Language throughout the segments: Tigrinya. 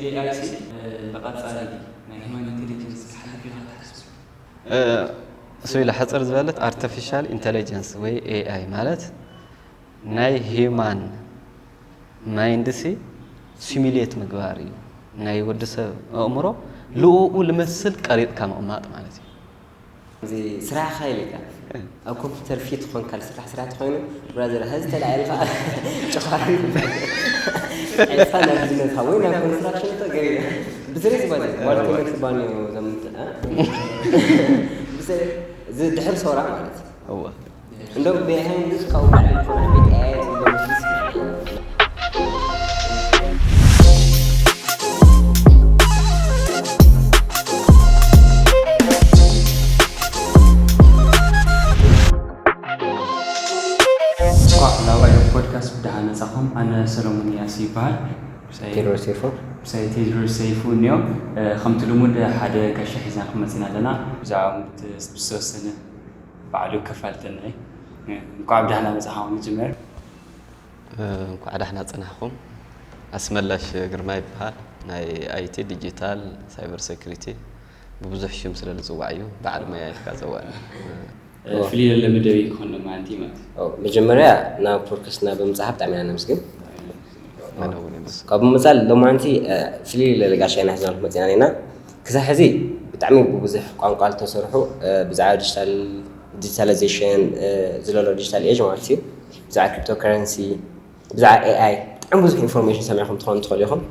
ኤኣይ ሲ ብቐጻሊ ናይ ሂማን ኢንቴሊጀንስ ክሓልፍ እዩ ትሓስብ? እሱ ኢለ ሕጽር ዝበለት ኣርቲፊሻል ኢንቴሊጀንስ ወይ ኤኣይ ማለት ናይ ሂማን ማይንድ ሲ ሲሚሌት ምግባር እዩ። ናይ ወዲ ሰብ ኣእምሮ ልኡኡ ልመስል ቀሪጽካ ምቕማጥ ማለት እዩ። እዚ ስራሕኻ ኢልካ ኣብ ኮምፒውተር ፊት ኾንካ ዝስራሕ ስራሕ ተኾይኑ ብራዘር ሀዚ ተላዒልካ ጭፋር ዒልካ ናብ ቢዝነስካ ወይ ናብ ኮንስትራክሽን ተገቢ ብስሬት ማለት ማለት ኮመንት ባንዮ ዘምት ብስሬት ድሕር ሰውራ ማለት እዋ እንደውም ብሄን ብዙ ካብኡ ላዕሊ ዝኾነ ቤት ኣያየ እንኳዕ ናብ ኣዮ ፖድካስት ብደሓን መጻኹም። ኣነ ሰሎሞን ያስ ይበሃል። ቴድሮስ ሴፎ ብሳይ ቴድሮስ ሰይፉ እኒኦ። ከምቲ ልሙድ ሓደ ጋሻ ሒዝና ክመፅና ኣለና። ብዛዕባ ዝተወሰነ ባዕሉ ከፋልጠና እዩ። እንኳዕ ብደሓና መጻኻ መጀመር። እንኳዕ ዳሕና ጸናሕኹም። ኣስመላሽ ግርማ ይበሃል። ናይ ኣይቲ፣ ዲጂታል፣ ሳይበር ሴኩሪቲ ብብዙሕ ሽም ስለ ዝጽዋዕ እዩ በዓል ሞያ ኢልካ ዘዋኒ። ፍልይ ለለ መደብ ክኾን ሎማዓንቲ ማለት እዩ። መጀመርያ ናብ ፖድካስትና ብምጻሓ ብጣዕሚ ኢና ነመስግን። ኣነ እውን ይመስል። ካብ ምጻል ሎማዓንቲ ፍልይ ለለ ጋሻ ኢና ሒዝናልኩም መጺና ኢና። ክሳብ ሕዚ ብጣዕሚ ብብዙሕ ቋንቋ ዝተሰርሑ ብዛዕባ ዲጂታል ዲጂታላይዜሽን ዝለሎ ዲጂታል ኤጅ ማለት እዩ ብዛዕባ ክሪፕቶ ከረንሲ ብዛዕባ ኤኣይ ብጣዕሚ ብዙሕ ኢንፎርሜሽን ሰሚዕኩም ትኾኑ ትኽእሉ ኢኹም።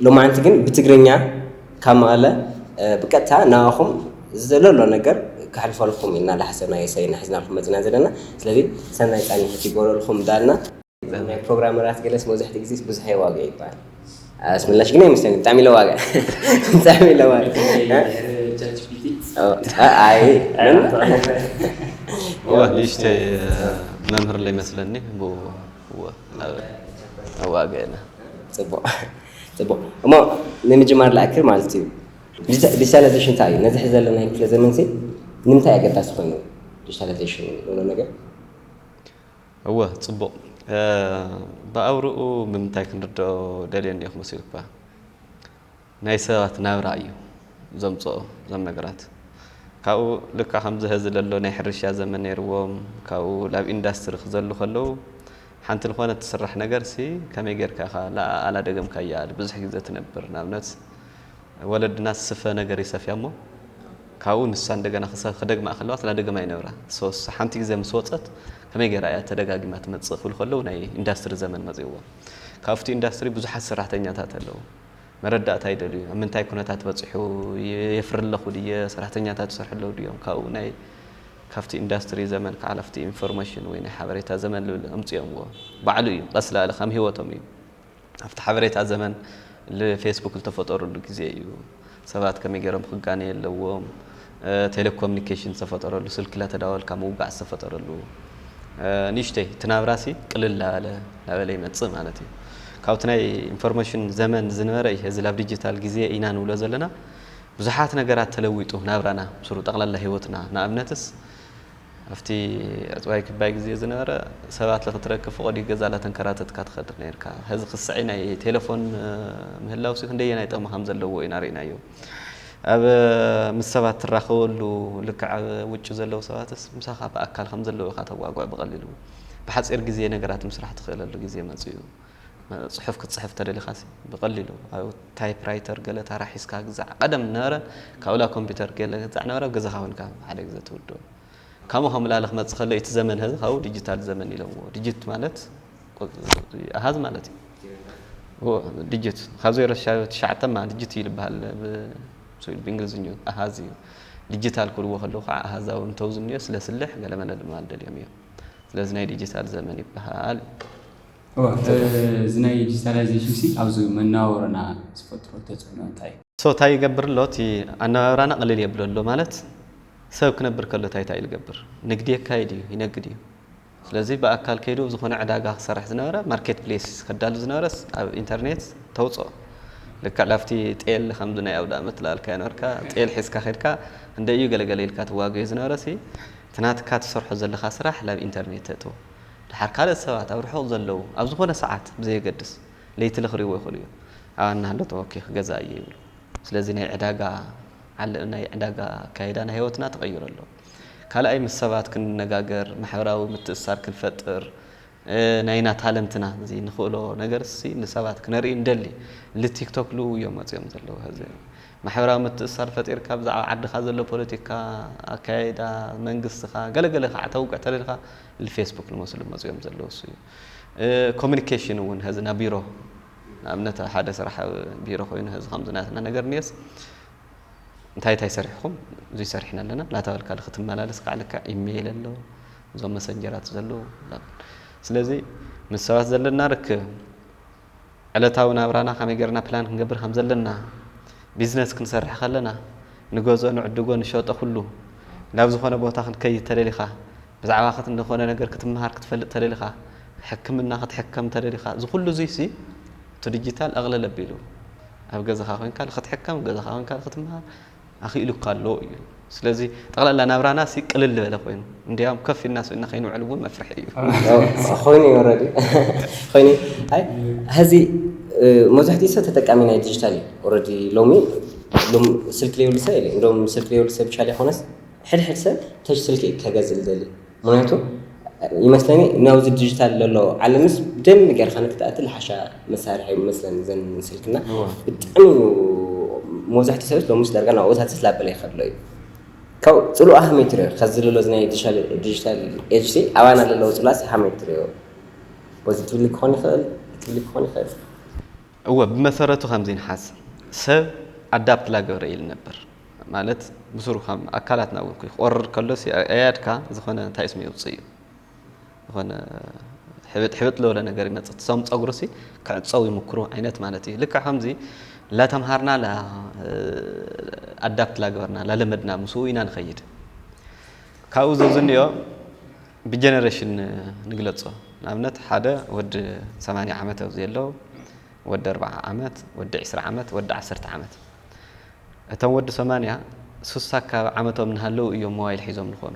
ሎማዓንቲ ግን ብትግርኛ ካብ መቐለ ብቀጥታ ናባኹም ዘሎ ነገር ከሕልፈልኩም ኢልና ዳሓሰብና የሰይና ሒዝናልኩም መፂና ዘለና። ስለዚ ሰናይ ፃኒሕት ይጎረልኩም እንዳልና ናይ ፕሮግራመራት ገለስ መብዛሕቲ ግዜ ብዙሕ የዋግዕ ይበሃል። ኣስመላሽ ግን ኣይመስለኒ ብጣዕሚ ኢለ ዋግዕ ብጣዕሚ ኢለ ዋግዕ ኣይ እዋ ንእሽተይ መምህር ለይመስለኒ ብኡ እዋ ኣዋግዕና ፅቡቅ ፅቡቅ እሞ ንምጅማር ለኣክል ማለት እዩ ዲጂታላይዜሽን እንታይ እዩ ነዚ ሕዚ ዘለናይ ክፍለ ዘመን ሲ ንምንታይ ኣገዳሲ ኮይኑ ዲጂታላይዜሽን ዝብሎ ነገር እወ ፅቡቕ ብኣውርኡ ብምንታይ ክንርድኦ ደልየ እኒኦኹ መሲልኳ ናይ ሰባት ናብራ እዩ ዘምፅኦ እዞም ነገራት ካብኡ ልክዕ ከምዚ ሀዚ ለሎ ናይ ሕርሻ ዘመን ነይርዎም ካብኡ ላብ ኢንዳስትሪ ክዘሉ ከለዉ ሓንቲ ዝኾነ ትስራሕ ነገር ሲ ከመይ ጌርካ ኢኻ ኣላደገምካያ ብዙሕ ግዜ ትነብር ንኣብነት ወለድና ስፈ ነገር ይሰፍያ እሞ ካብኡ ንሳ እንደገና ክደግማ ከለዋ ስላ ደገማ ይነብራ ሶስ ሓንቲ ግዜ ምስ ወፀት ከመይ ገይራ እያ ተደጋጊማ ትመፅእ ክብሉ ከለዉ ናይ ኢንዳስትሪ ዘመን መፅእዎ ካብቲ ኢንዳስትሪ ብዙሓት ሰራሕተኛታት ኣለዉ መረዳእታ ይደልዩ ኣብ ምንታይ ኩነታት በፂሑ የፍሪ ኣለኹ ድየ ሰራሕተኛታት ይሰርሑ ኣለዉ ድዮም ካብኡ ናይ ካብቲ ኢንዳስትሪ ዘመን ከዓ ኣብቲ ኢንፎርሜሽን ወይ ናይ ሓበሬታ ዘመን ልብል ኣምፅኦምዎ ባዕሉ እዩ ቀስ ላለ ከም ህይወቶም እዩ ኣብቲ ሓበሬታ ዘመን ፌስቡክ ዝተፈጠረሉ ግዜ እዩ ሰባት ከመይ ገይሮም ክጋነ የለዎም ቴሌኮሙኒኬሽን ዝተፈጠረሉ ስልኪ ላተዳወልካ ምውጋዕ ዝተፈጠረሉ ንእሽተይ እቲ ናብራሲ ቅልል ላበለ ላበለ ይመፅእ ማለት እዩ ካብቲ ናይ ኢንፎርሜሽን ዘመን ዝነበረ እዚ ላብ ዲጂታል ግዜ ኢና ንብሎ ዘለና ብዙሓት ነገራት ተለዊጡ ናብራና ስሩ ጠቕላላ ህይወትና ንኣብነትስ ኣብቲ ዕፅዋይ ክባይ ግዜ ዝነበረ ሰባት ለክትረክብ ፍቐዲ ገዛ ላተንከራተትካ ትኸድር ነርካ ሕዚ ክስዒ ናይ ቴሌፎን ምህላውሲ ክንደየ ናይ ጥቕሚ ከም ዘለዎ ኢና ርኢናዮ ኣብ ምስ ሰባት ትራኸበሉ ልክዕ ኣብ ውጭ ዘለዉ ሰባትስ ምሳኻ ብኣካል ከም ዘለዉ ኢኻ ተዋግዖ ብቐሊሉ ብሓፂር ግዜ ነገራት ምስራሕ ትኽእለሉ ግዜ መፅኡ ፅሑፍ ክትፅሕፍ ተደሊኻሲ ብቐሊሉ ኣብ ታይፕ ራይተር ገለ ታራ ሒዝካ ግዛዕ ቀደም ነበረ ካብላ ኮምፒውተር ገለ ግዛዕ ነበረ ኣብ ገዛኻ ኮንካ ሓደ ግዜ ትውድኦ ካብኡ ከም ላለ ክመፅእ ከሎ እቲ ዘመን ሀዚ ካብኡ ዲጂታል ዘመን ኢለምዎ ዲጂት ማለት ኣሃዝ ማለት እዩ ዲጂት ካብ ዜሮ ትሽዓተ ማ ዲጂት እዩ ዝበሃል ብእንግሊዝኛ ኣሃዝ እዩ ዲጂታል ክብልዎ ከለዉ ከዓ ኣሃዛዊ እንተውዝንዮ ስለ ስልሕ ገለመለ ድማ ደልዮም እዮም ስለዚ ናይ ዲጂታል ዘመን ይበሃል እዚ ናይ ዲጂታላይዜሽን ሲ ኣብዚ መናወሮና ዝፈጥሮ ተፅዕኖ እንታይ እዩ? ሶ እንታይ ይገብር ኣሎ እቲ ኣነባብራና ቅልል የብሎ ኣሎ ማለት ሰብ ክነብር ከሎ እንታይ እንታይ ይልገብር ንግዲ የካይድ እዩ ይነግድ እዩ ስለዚ ብኣካል ከይዱ ዝኾነ ዕዳጋ ክሰርሕ ዝነበረ ማርኬት ፕሌስ ከዳሉ ዝነበረስ ኣብ ኢንተርኔት ተውፅኦ ልክዕ ላፍቲ ጤል ከምዚ ናይ ኣውዳ መትላልካ ነበርካ ጤል ሒዝካ ከድካ እንደ እዩ ገለገለ ኢልካ ትዋገዮ ዝነበረ ሲ እቲ ናትካ ትሰርሖ ዘለኻ ስራሕ ላብ ኢንተርኔት ተእትዎ ድሓር ካልእ ሰባት ኣብ ርሑቕ ዘለዉ ኣብ ዝኾነ ሰዓት ብዘየገድስ ለይቲ ልኽሪዎ ይኽእሉ እዮም። ኣብ እናሃለቶ ኦኬ ክገዛ እየ ይብሉ። ስለዚ ናይ ዕዳጋ ዓለ ናይ ዕዳጋ ኣካይዳ ናይ ህይወትና ተቐይሩ ኣሎ። ካልኣይ ምስ ሰባት ክንነጋገር፣ ማሕበራዊ ምትእስሳር ክንፈጥር፣ ናይና ታለንትና እዚ ንኽእሎ ነገር ሲ ንሰባት ክነርኢ እንደሊ። ልቲክቶክ ልው እዮም መፅኦም ዘለዉ። ሕዚ ማሕበራዊ ምትእስሳር ፈጢርካ ብዛዕባ ዓድኻ ዘሎ ፖለቲካ፣ ኣካያይዳ መንግስትኻ ገለገለ ከዓ ተውቅዕ ተደልካ ልፌስቡክ ንመስሉ መፅኦም ዘለዉ እሱ እዩ። ኮሚኒኬሽን እውን ሕዚ ናብ ቢሮ ንኣብነት ሓደ ስራሕ ቢሮ ኮይኑ ሕዚ ከምዚ ናትና ነገር እኒየስ እንታይ እንታይ ሰሪሕኩም እዙይ ሰሪሕና ኣለና እናተባልካ ክትመላለስ ከዓ ልክዕ ኢሜይል ኣሎ እዞም መሰንጀራት ዘለዉ። ስለዚ ምስ ሰባት ዘለና ርክብ ዕለታዊ ናብራና ከመይ ገርና ፕላን ክንገብር ከም ዘለና፣ ቢዝነስ ክንሰርሕ ከለና ንገዝኦ ንዕድጎ ንሸጦ ኩሉ ናብ ዝኾነ ቦታ ክንከይድ ተደሊኻ ብዛዕባ ከት እንደኾነ ነገር ክትመሃር ክትፈልጥ ተደሊኻ ሕክምና ክትሕከም ተደሊኻ እዚ ኩሉ እዙይ ሲ እቲ ዲጂታል ኣቕለል ኣቢሉ ኣብ ገዛኻ ኮይንካ ክትሕከም ገዛኻ ኮይንካ ክትመሃር ኣኽኢሉካ ኣሎ እዩ። ስለዚ ጠቕላላ ናብራና ሲ ቅልል ዝበለ ኮይኑ እንዲያውም ከፍ ኢልና ስኢልና ከይንውዕል እውን መፍርሒ እዩ። ኮይኑ እዩ ኦልሬዲ ኮይኑ ኣይ ሕዚ መብዛሕትኡ ሰብ ተጠቃሚ ናይ ዲጂታል እዩ ኦልሬዲ ሎሚ ሎም ስልክ ዘይብሉ ሰብ የለ እንደም ስልክ ዘይብሉ ሰብ ብቻ ዘይኮነስ ሕድሕድ ሰብ ተች ስልኪ እዩ ከገዝእ ዝደሊ ምክንያቱ ይመስለኒ ናብዚ ዲጂታል ዘሎ ዓለምስ ብደንብ ገርካ ንክትኣትል ሓሻ መሳርሒ ይመስለኒ ዘን ስልክና ብጣዕሚ መብዛሕትኡ ሰብስ ሎምስ ዳርጋ ናብኡታት ስላበለ ይኸድሎ እዩ ካብ ፅሉእ ኣህመይ ትሪኦ ከዚ ዘሎ ናይ ዲጂታል ኤጅ ሲ ኣባና ዘለዉ ፅሉኣስ ሃመይ ትሪኦ ፖዚቲቭሊ ክኾን ይኽእል ኔጌቲቭሊ ክኾን ይኽእል እወ ብመሰረቱ ከምዚ ንሓስ ሰብ ኣዳፕት ላገብረ ኢል ነበር ማለት ብሱሩ ከም ኣካላትና እውን ክቆርር ከሎ ኣያድካ ዝኾነ እንታይ ስሙ ይውፅእ እዩ ዝኾነ ሕብጥ ሕብጥ ለወለ ነገር ይመፅእ ትሰም ፀጉሩ ሲ ክዕፀው ይምክሩ ዓይነት ማለት እዩ ልክዕ ከምዚ ላተምሃርና ኣዳፕት ላገበርና ላለመድና ምስኡ ኢና ንኸይድ ካብኡ ዘዝንዮ ብጀነሬሽን ንግለፆ ንኣብነት ሓደ ወዲ ሰማንያ ዓመት ኣብዚ ኣለዉ ወዲ ኣርባዓ ዓመት ወዲ ዕስራ ዓመት ወዲ ዓሰርተ ዓመት እቶም ወዲ ሰማንያ ሱሳ ካብ ዓመቶም እናሃለዉ እዮም ሞባይል ሒዞም ዝኾኑ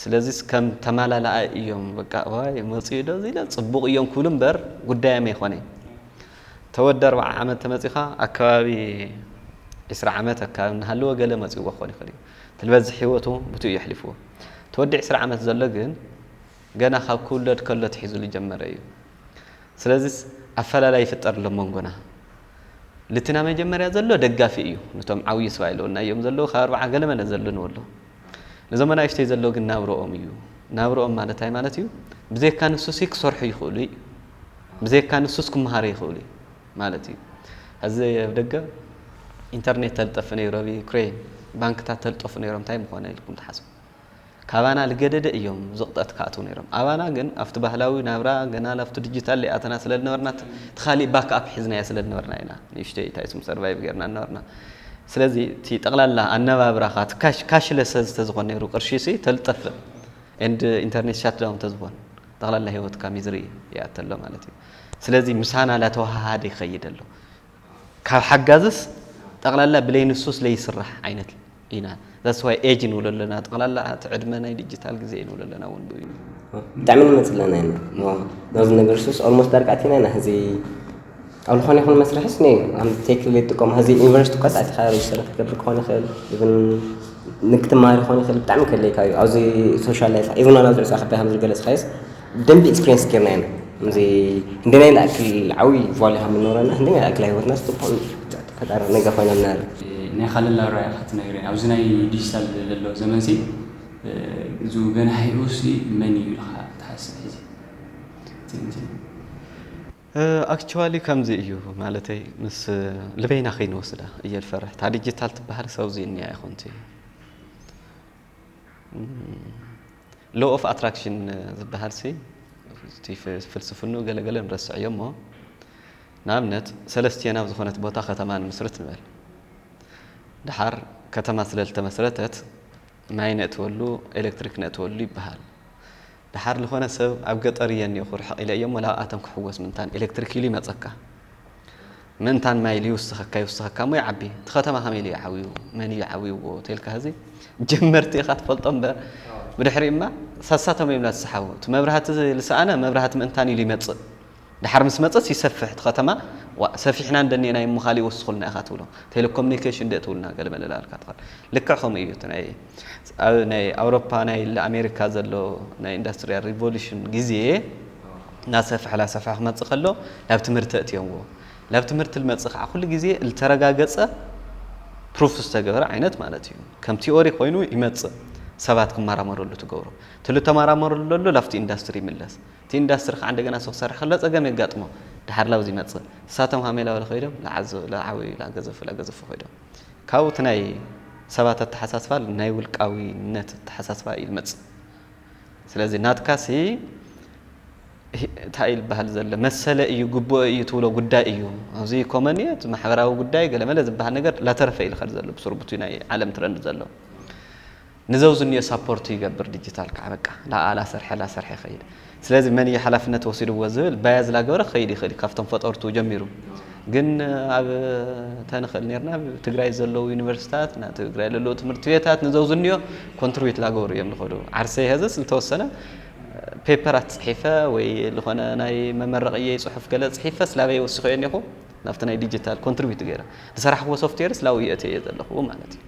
ስለዚስ ከም ተማላላኣ እዮም በቃ ዋይ መፅኡ ዶ ኢለ ፅቡቕ እዮም ክብሉ እምበር ጉዳዮም ኣይኮነ ተወዲ ኣርባዓ ዓመት ተመፂኻ ኣከባቢ ዕስራ ዓመት ኣከባቢ እናሃለወ ገለ መፅእዎ ክኾን ይኽእል እዩ ትልበዝሕ ህይወቱ ብትኡ የሕሊፍዎ ተወዲ ዕስራ ዓመት ዘሎ ግን ገና ካብ ክውለድ ከሎ ትሒዙ ዝጀመረ እዩ ስለዚስ ኣፈላላይ ይፍጠር ኣሎ መንጎና ልትና መጀመርያ ዘሎ ደጋፊ እዩ ነቶም ዓብዪ ስባ ኢለውና እዮም ዘለዉ ካብ ኣርባዓ ገለመለ ዘሎ ንበሎ ነዞም ኣናእሽተይ ዘሎ ግን ናብረኦም እዩ ናብረኦም ማለት እንታይ ማለት እዩ ብዘይካ ንሱሲ ክሰርሑ ይኽእሉ እዩ ብዘይካ ንሱስ ክመሃሩ ይኽእሉ እዩ ማለት እዩ ሕዚ ኣብ ደገ ኢንተርኔት ተልጠፍ ነይሩ ኣብ ዩክሬን ባንክታት ተልጠፉ ነይሮም እንታይ ምኾነ ኢልኩም ትሓስቡ ካባና ልገደደ እዮም ዝቕጠት ክኣትዉ ነይሮም ኣባና ግን ኣብቲ ባህላዊ ናብራ ገና ኣብቲ ዲጂታል ሊኣተና ስለ ዝነበርና እቲ ካሊእ ባክኣፕ ሒዝናዮ ስለ ዝነበርና ኢና ንእሽተይ እንታይ ስም ሰርቫይቭ ገርና ነበርና ስለዚ እቲ ጠቕላላ ኣነባብራኻ ካሽለስ ዝተዝኾን ነይሩ ቅርሺ ሲ ተልጠፍእ ኤንድ ኢንተርኔት ሻትዳውን ተዝኾን ጠቕላላ ህይወትካ ሚዝሪ ይኣተሎ ማለት እዩ ስለዚ ምሳና ላተወሃሃደ ይኸይድ ኣሎ ካብ ሓጋዝስ ጠቕላላ ብለይ ንሱ ስለይስራሕ ዓይነት ኢና that's why age ንብሎ ኣለና ጠቕላላ እቲ ዕድመ ናይ ዲጂታል ግዜ ንብሎ ኣለና እውን ብኡ እዩ ብጣዕሚ ንመፅእ ኣለና ኢና ናብዚ ነገር ሱስ ኦልሞስት ዳርጋ ኣቲና ኢና ሕዚ ኣብ ዝኾነ ይኹን መስርሕስ ነ ኣብ ቴክ ሪሌት ጥቀም ሕዚ ዩኒቨርሲቲ እኳ ኣቲኻ ሬጅስተር ክትገብር ክኾን ይኽእል ኢቭን ንክትማሃር ይኾን ይኽእል ብጣዕሚ ከድለይካ እዩ ኣብዚ ሶሻል ላይፍ ኢቭን ናብ ዝዕፃ ከቢያ ከም ዝገለፅካዮስ ብደንቢ ኤክስፒሪንስ ጌርና ኢና እዚ እንደናይ ዝኣክል ዓብዪ ቫልዩ ካብ ምኖረና ክንደናይ ዝኣክል ህይወትና ዝጥቆም ፈጣሪ ነጋ ኮይና እናረ ናይ ካለላ ራእያ ክትነግረኒ ኣብዚ ናይ ዲጂታል ዘሎ ዘመንሲ እዚ ገና ህይወሲ መን እዩ ኢልካ ትሓስብ ሕዚ ኣክቹዋሊ ከምዚ እዩ ማለተይ ምስ ልበይና ከይንወስዳ እየ ዝፈርሕ እታ ዲጂታል ትበሃል ሰብዚ እኒያ ይኹንቲ ሎ ኦፍ ኣትራክሽን ዝበሃል ሲ እቲ ፍልስፍንኡ ገለገለ ንረስዕ እዮ እሞ ንኣብነት ሰለስትዮን ኣብ ዝኾነት ቦታ ከተማ ንምስርት ንበል ድሓር ከተማ ስለ ዝተመስረተት ማይ ነእትወሉ ኤሌክትሪክ ነእትወሉ ይበሃል ድሓር ዝኾነ ሰብ ኣብ ገጠር እየ እኒኦኹ ርሕቕ ኢለ እዮሞ ላብኣቶም ክሕወስ ምእንታን ኤሌክትሪክ ኢሉ ይመፀካ ምእንታን ማይ ኢሉ ይውስኸካ ይውስኸካ እሞ ይዓቢ እቲ ከተማ ከመይ ኢሉ ይዓብዩ መን እዩ ዓብይዎ ተልካ ህዚ ጀመርቲ ኢኻ ትፈልጦ እምበር ብድሕሪ እማ ሳሳቶም እዮም ላዝሰሓቡ እቲ መብራህቲ ልሰኣነ መብራህቲ ምእንታን ኢሉ ይመፅእ ድሓር ምስ መጸስ ይሰፍሕ እቲ ከተማ። ዋ፣ ሰፊሕና እንደኒና ይምኻል ይወስኹልና ኢኻ ትብሎ። ቴሌኮሙኒኬሽን ደ ትብልና ገለ መለላ ኣልካ ትኸል። ልክዕ ከምኡ እዩ። እቲ ናይ ኣብ ናይ ኣውሮፓ ናይ ኣሜሪካ ዘሎ ናይ ኢንዱስትሪያል ሪቮሉሽን ግዜ እናሰፍሐ እናሰፍሐ ክመጽእ ከሎ ናብ ትምህርቲ ኣእትዮምዎ። ናብ ትምህርቲ ልመጽእ ከዓ ኩሉ ግዜ ልተረጋገጸ ፕሩፍ ዝተገበረ ዓይነት ማለት እዩ። ከም ቲኦሪ ኮይኑ ይመጽእ፣ ሰባት ክመራመረሉ ትገብሮ። እቲ ልተመራመረሉ ዘሎ ላብቲ ኢንዱስትሪ ይምለስ። እቲ ኢንዱስትሪ ከዓ እንደገና ሰው ክሰርሕ ከሎ ጸገም የጋጥሞ። ድሓር ላብዚ ይመጽእ። ንሳቶም ሃሜላ ወለ ኮይዶም ለዓዝ ለዓዊ ላገዘፉ ላገዘፉ ኮይዶም ካብኡ እቲ ናይ ሰባት ኣተሓሳስባ ናይ ውልቃዊነት ኣተሓሳስባ እዩ ዝመጽእ። ስለዚ ናትካሲ እንታይ ይበሃል ዘሎ መሰለ እዩ ግቡእ እዩ ትብሎ ጉዳይ እዩ። ኣብዚ ኮመን እዩ እቲ ማሕበራዊ ጉዳይ ገለመለ ዝበሃል ነገር ላተረፈ እዩ ዝኸድ ዘሎ ብስሩ ብቲ ናይ ዓለም ትረንድ ዘሎ። ንዘውዝንዮ ሳፖርት ይገብር ዲጂታል ከዓ በቃ ላኣላ ሰርሐ ላሰርሐ ይኸይድ። ስለዚ መን እዩ ሓላፍነት ወሲድዎ ዝብል ባያ ዝላገበረ ክኸይድ ይኽእል እዩ ካብቶም ፈጠርቱ ጀሚሩ። ግን ኣብ ተንኽእል ነርና ኣብ ትግራይ ዘለዉ ዩኒቨርሲታት ና ትግራይ ዘለዉ ትምህርቲ ቤታት ንዘውዝንዮ ኮንትሪቢዩት ላገበሩ እዮም ዝኸዱ። ዓርሰይ ሀዘስ ዝተወሰነ ፔፐራት ፅሒፈ ወይ ዝኾነ ናይ መመረቕየይ ፅሑፍ ገለ ፅሒፈ ስላበይ ወሲኸዮ እኒኹ ናብቲ ናይ ዲጂታል ኮንትሪቢዩት ገይረ ዝሰራሕክዎ ሶፍትዌርስ ላው የእትየ ዘለኹ ማለት እዩ።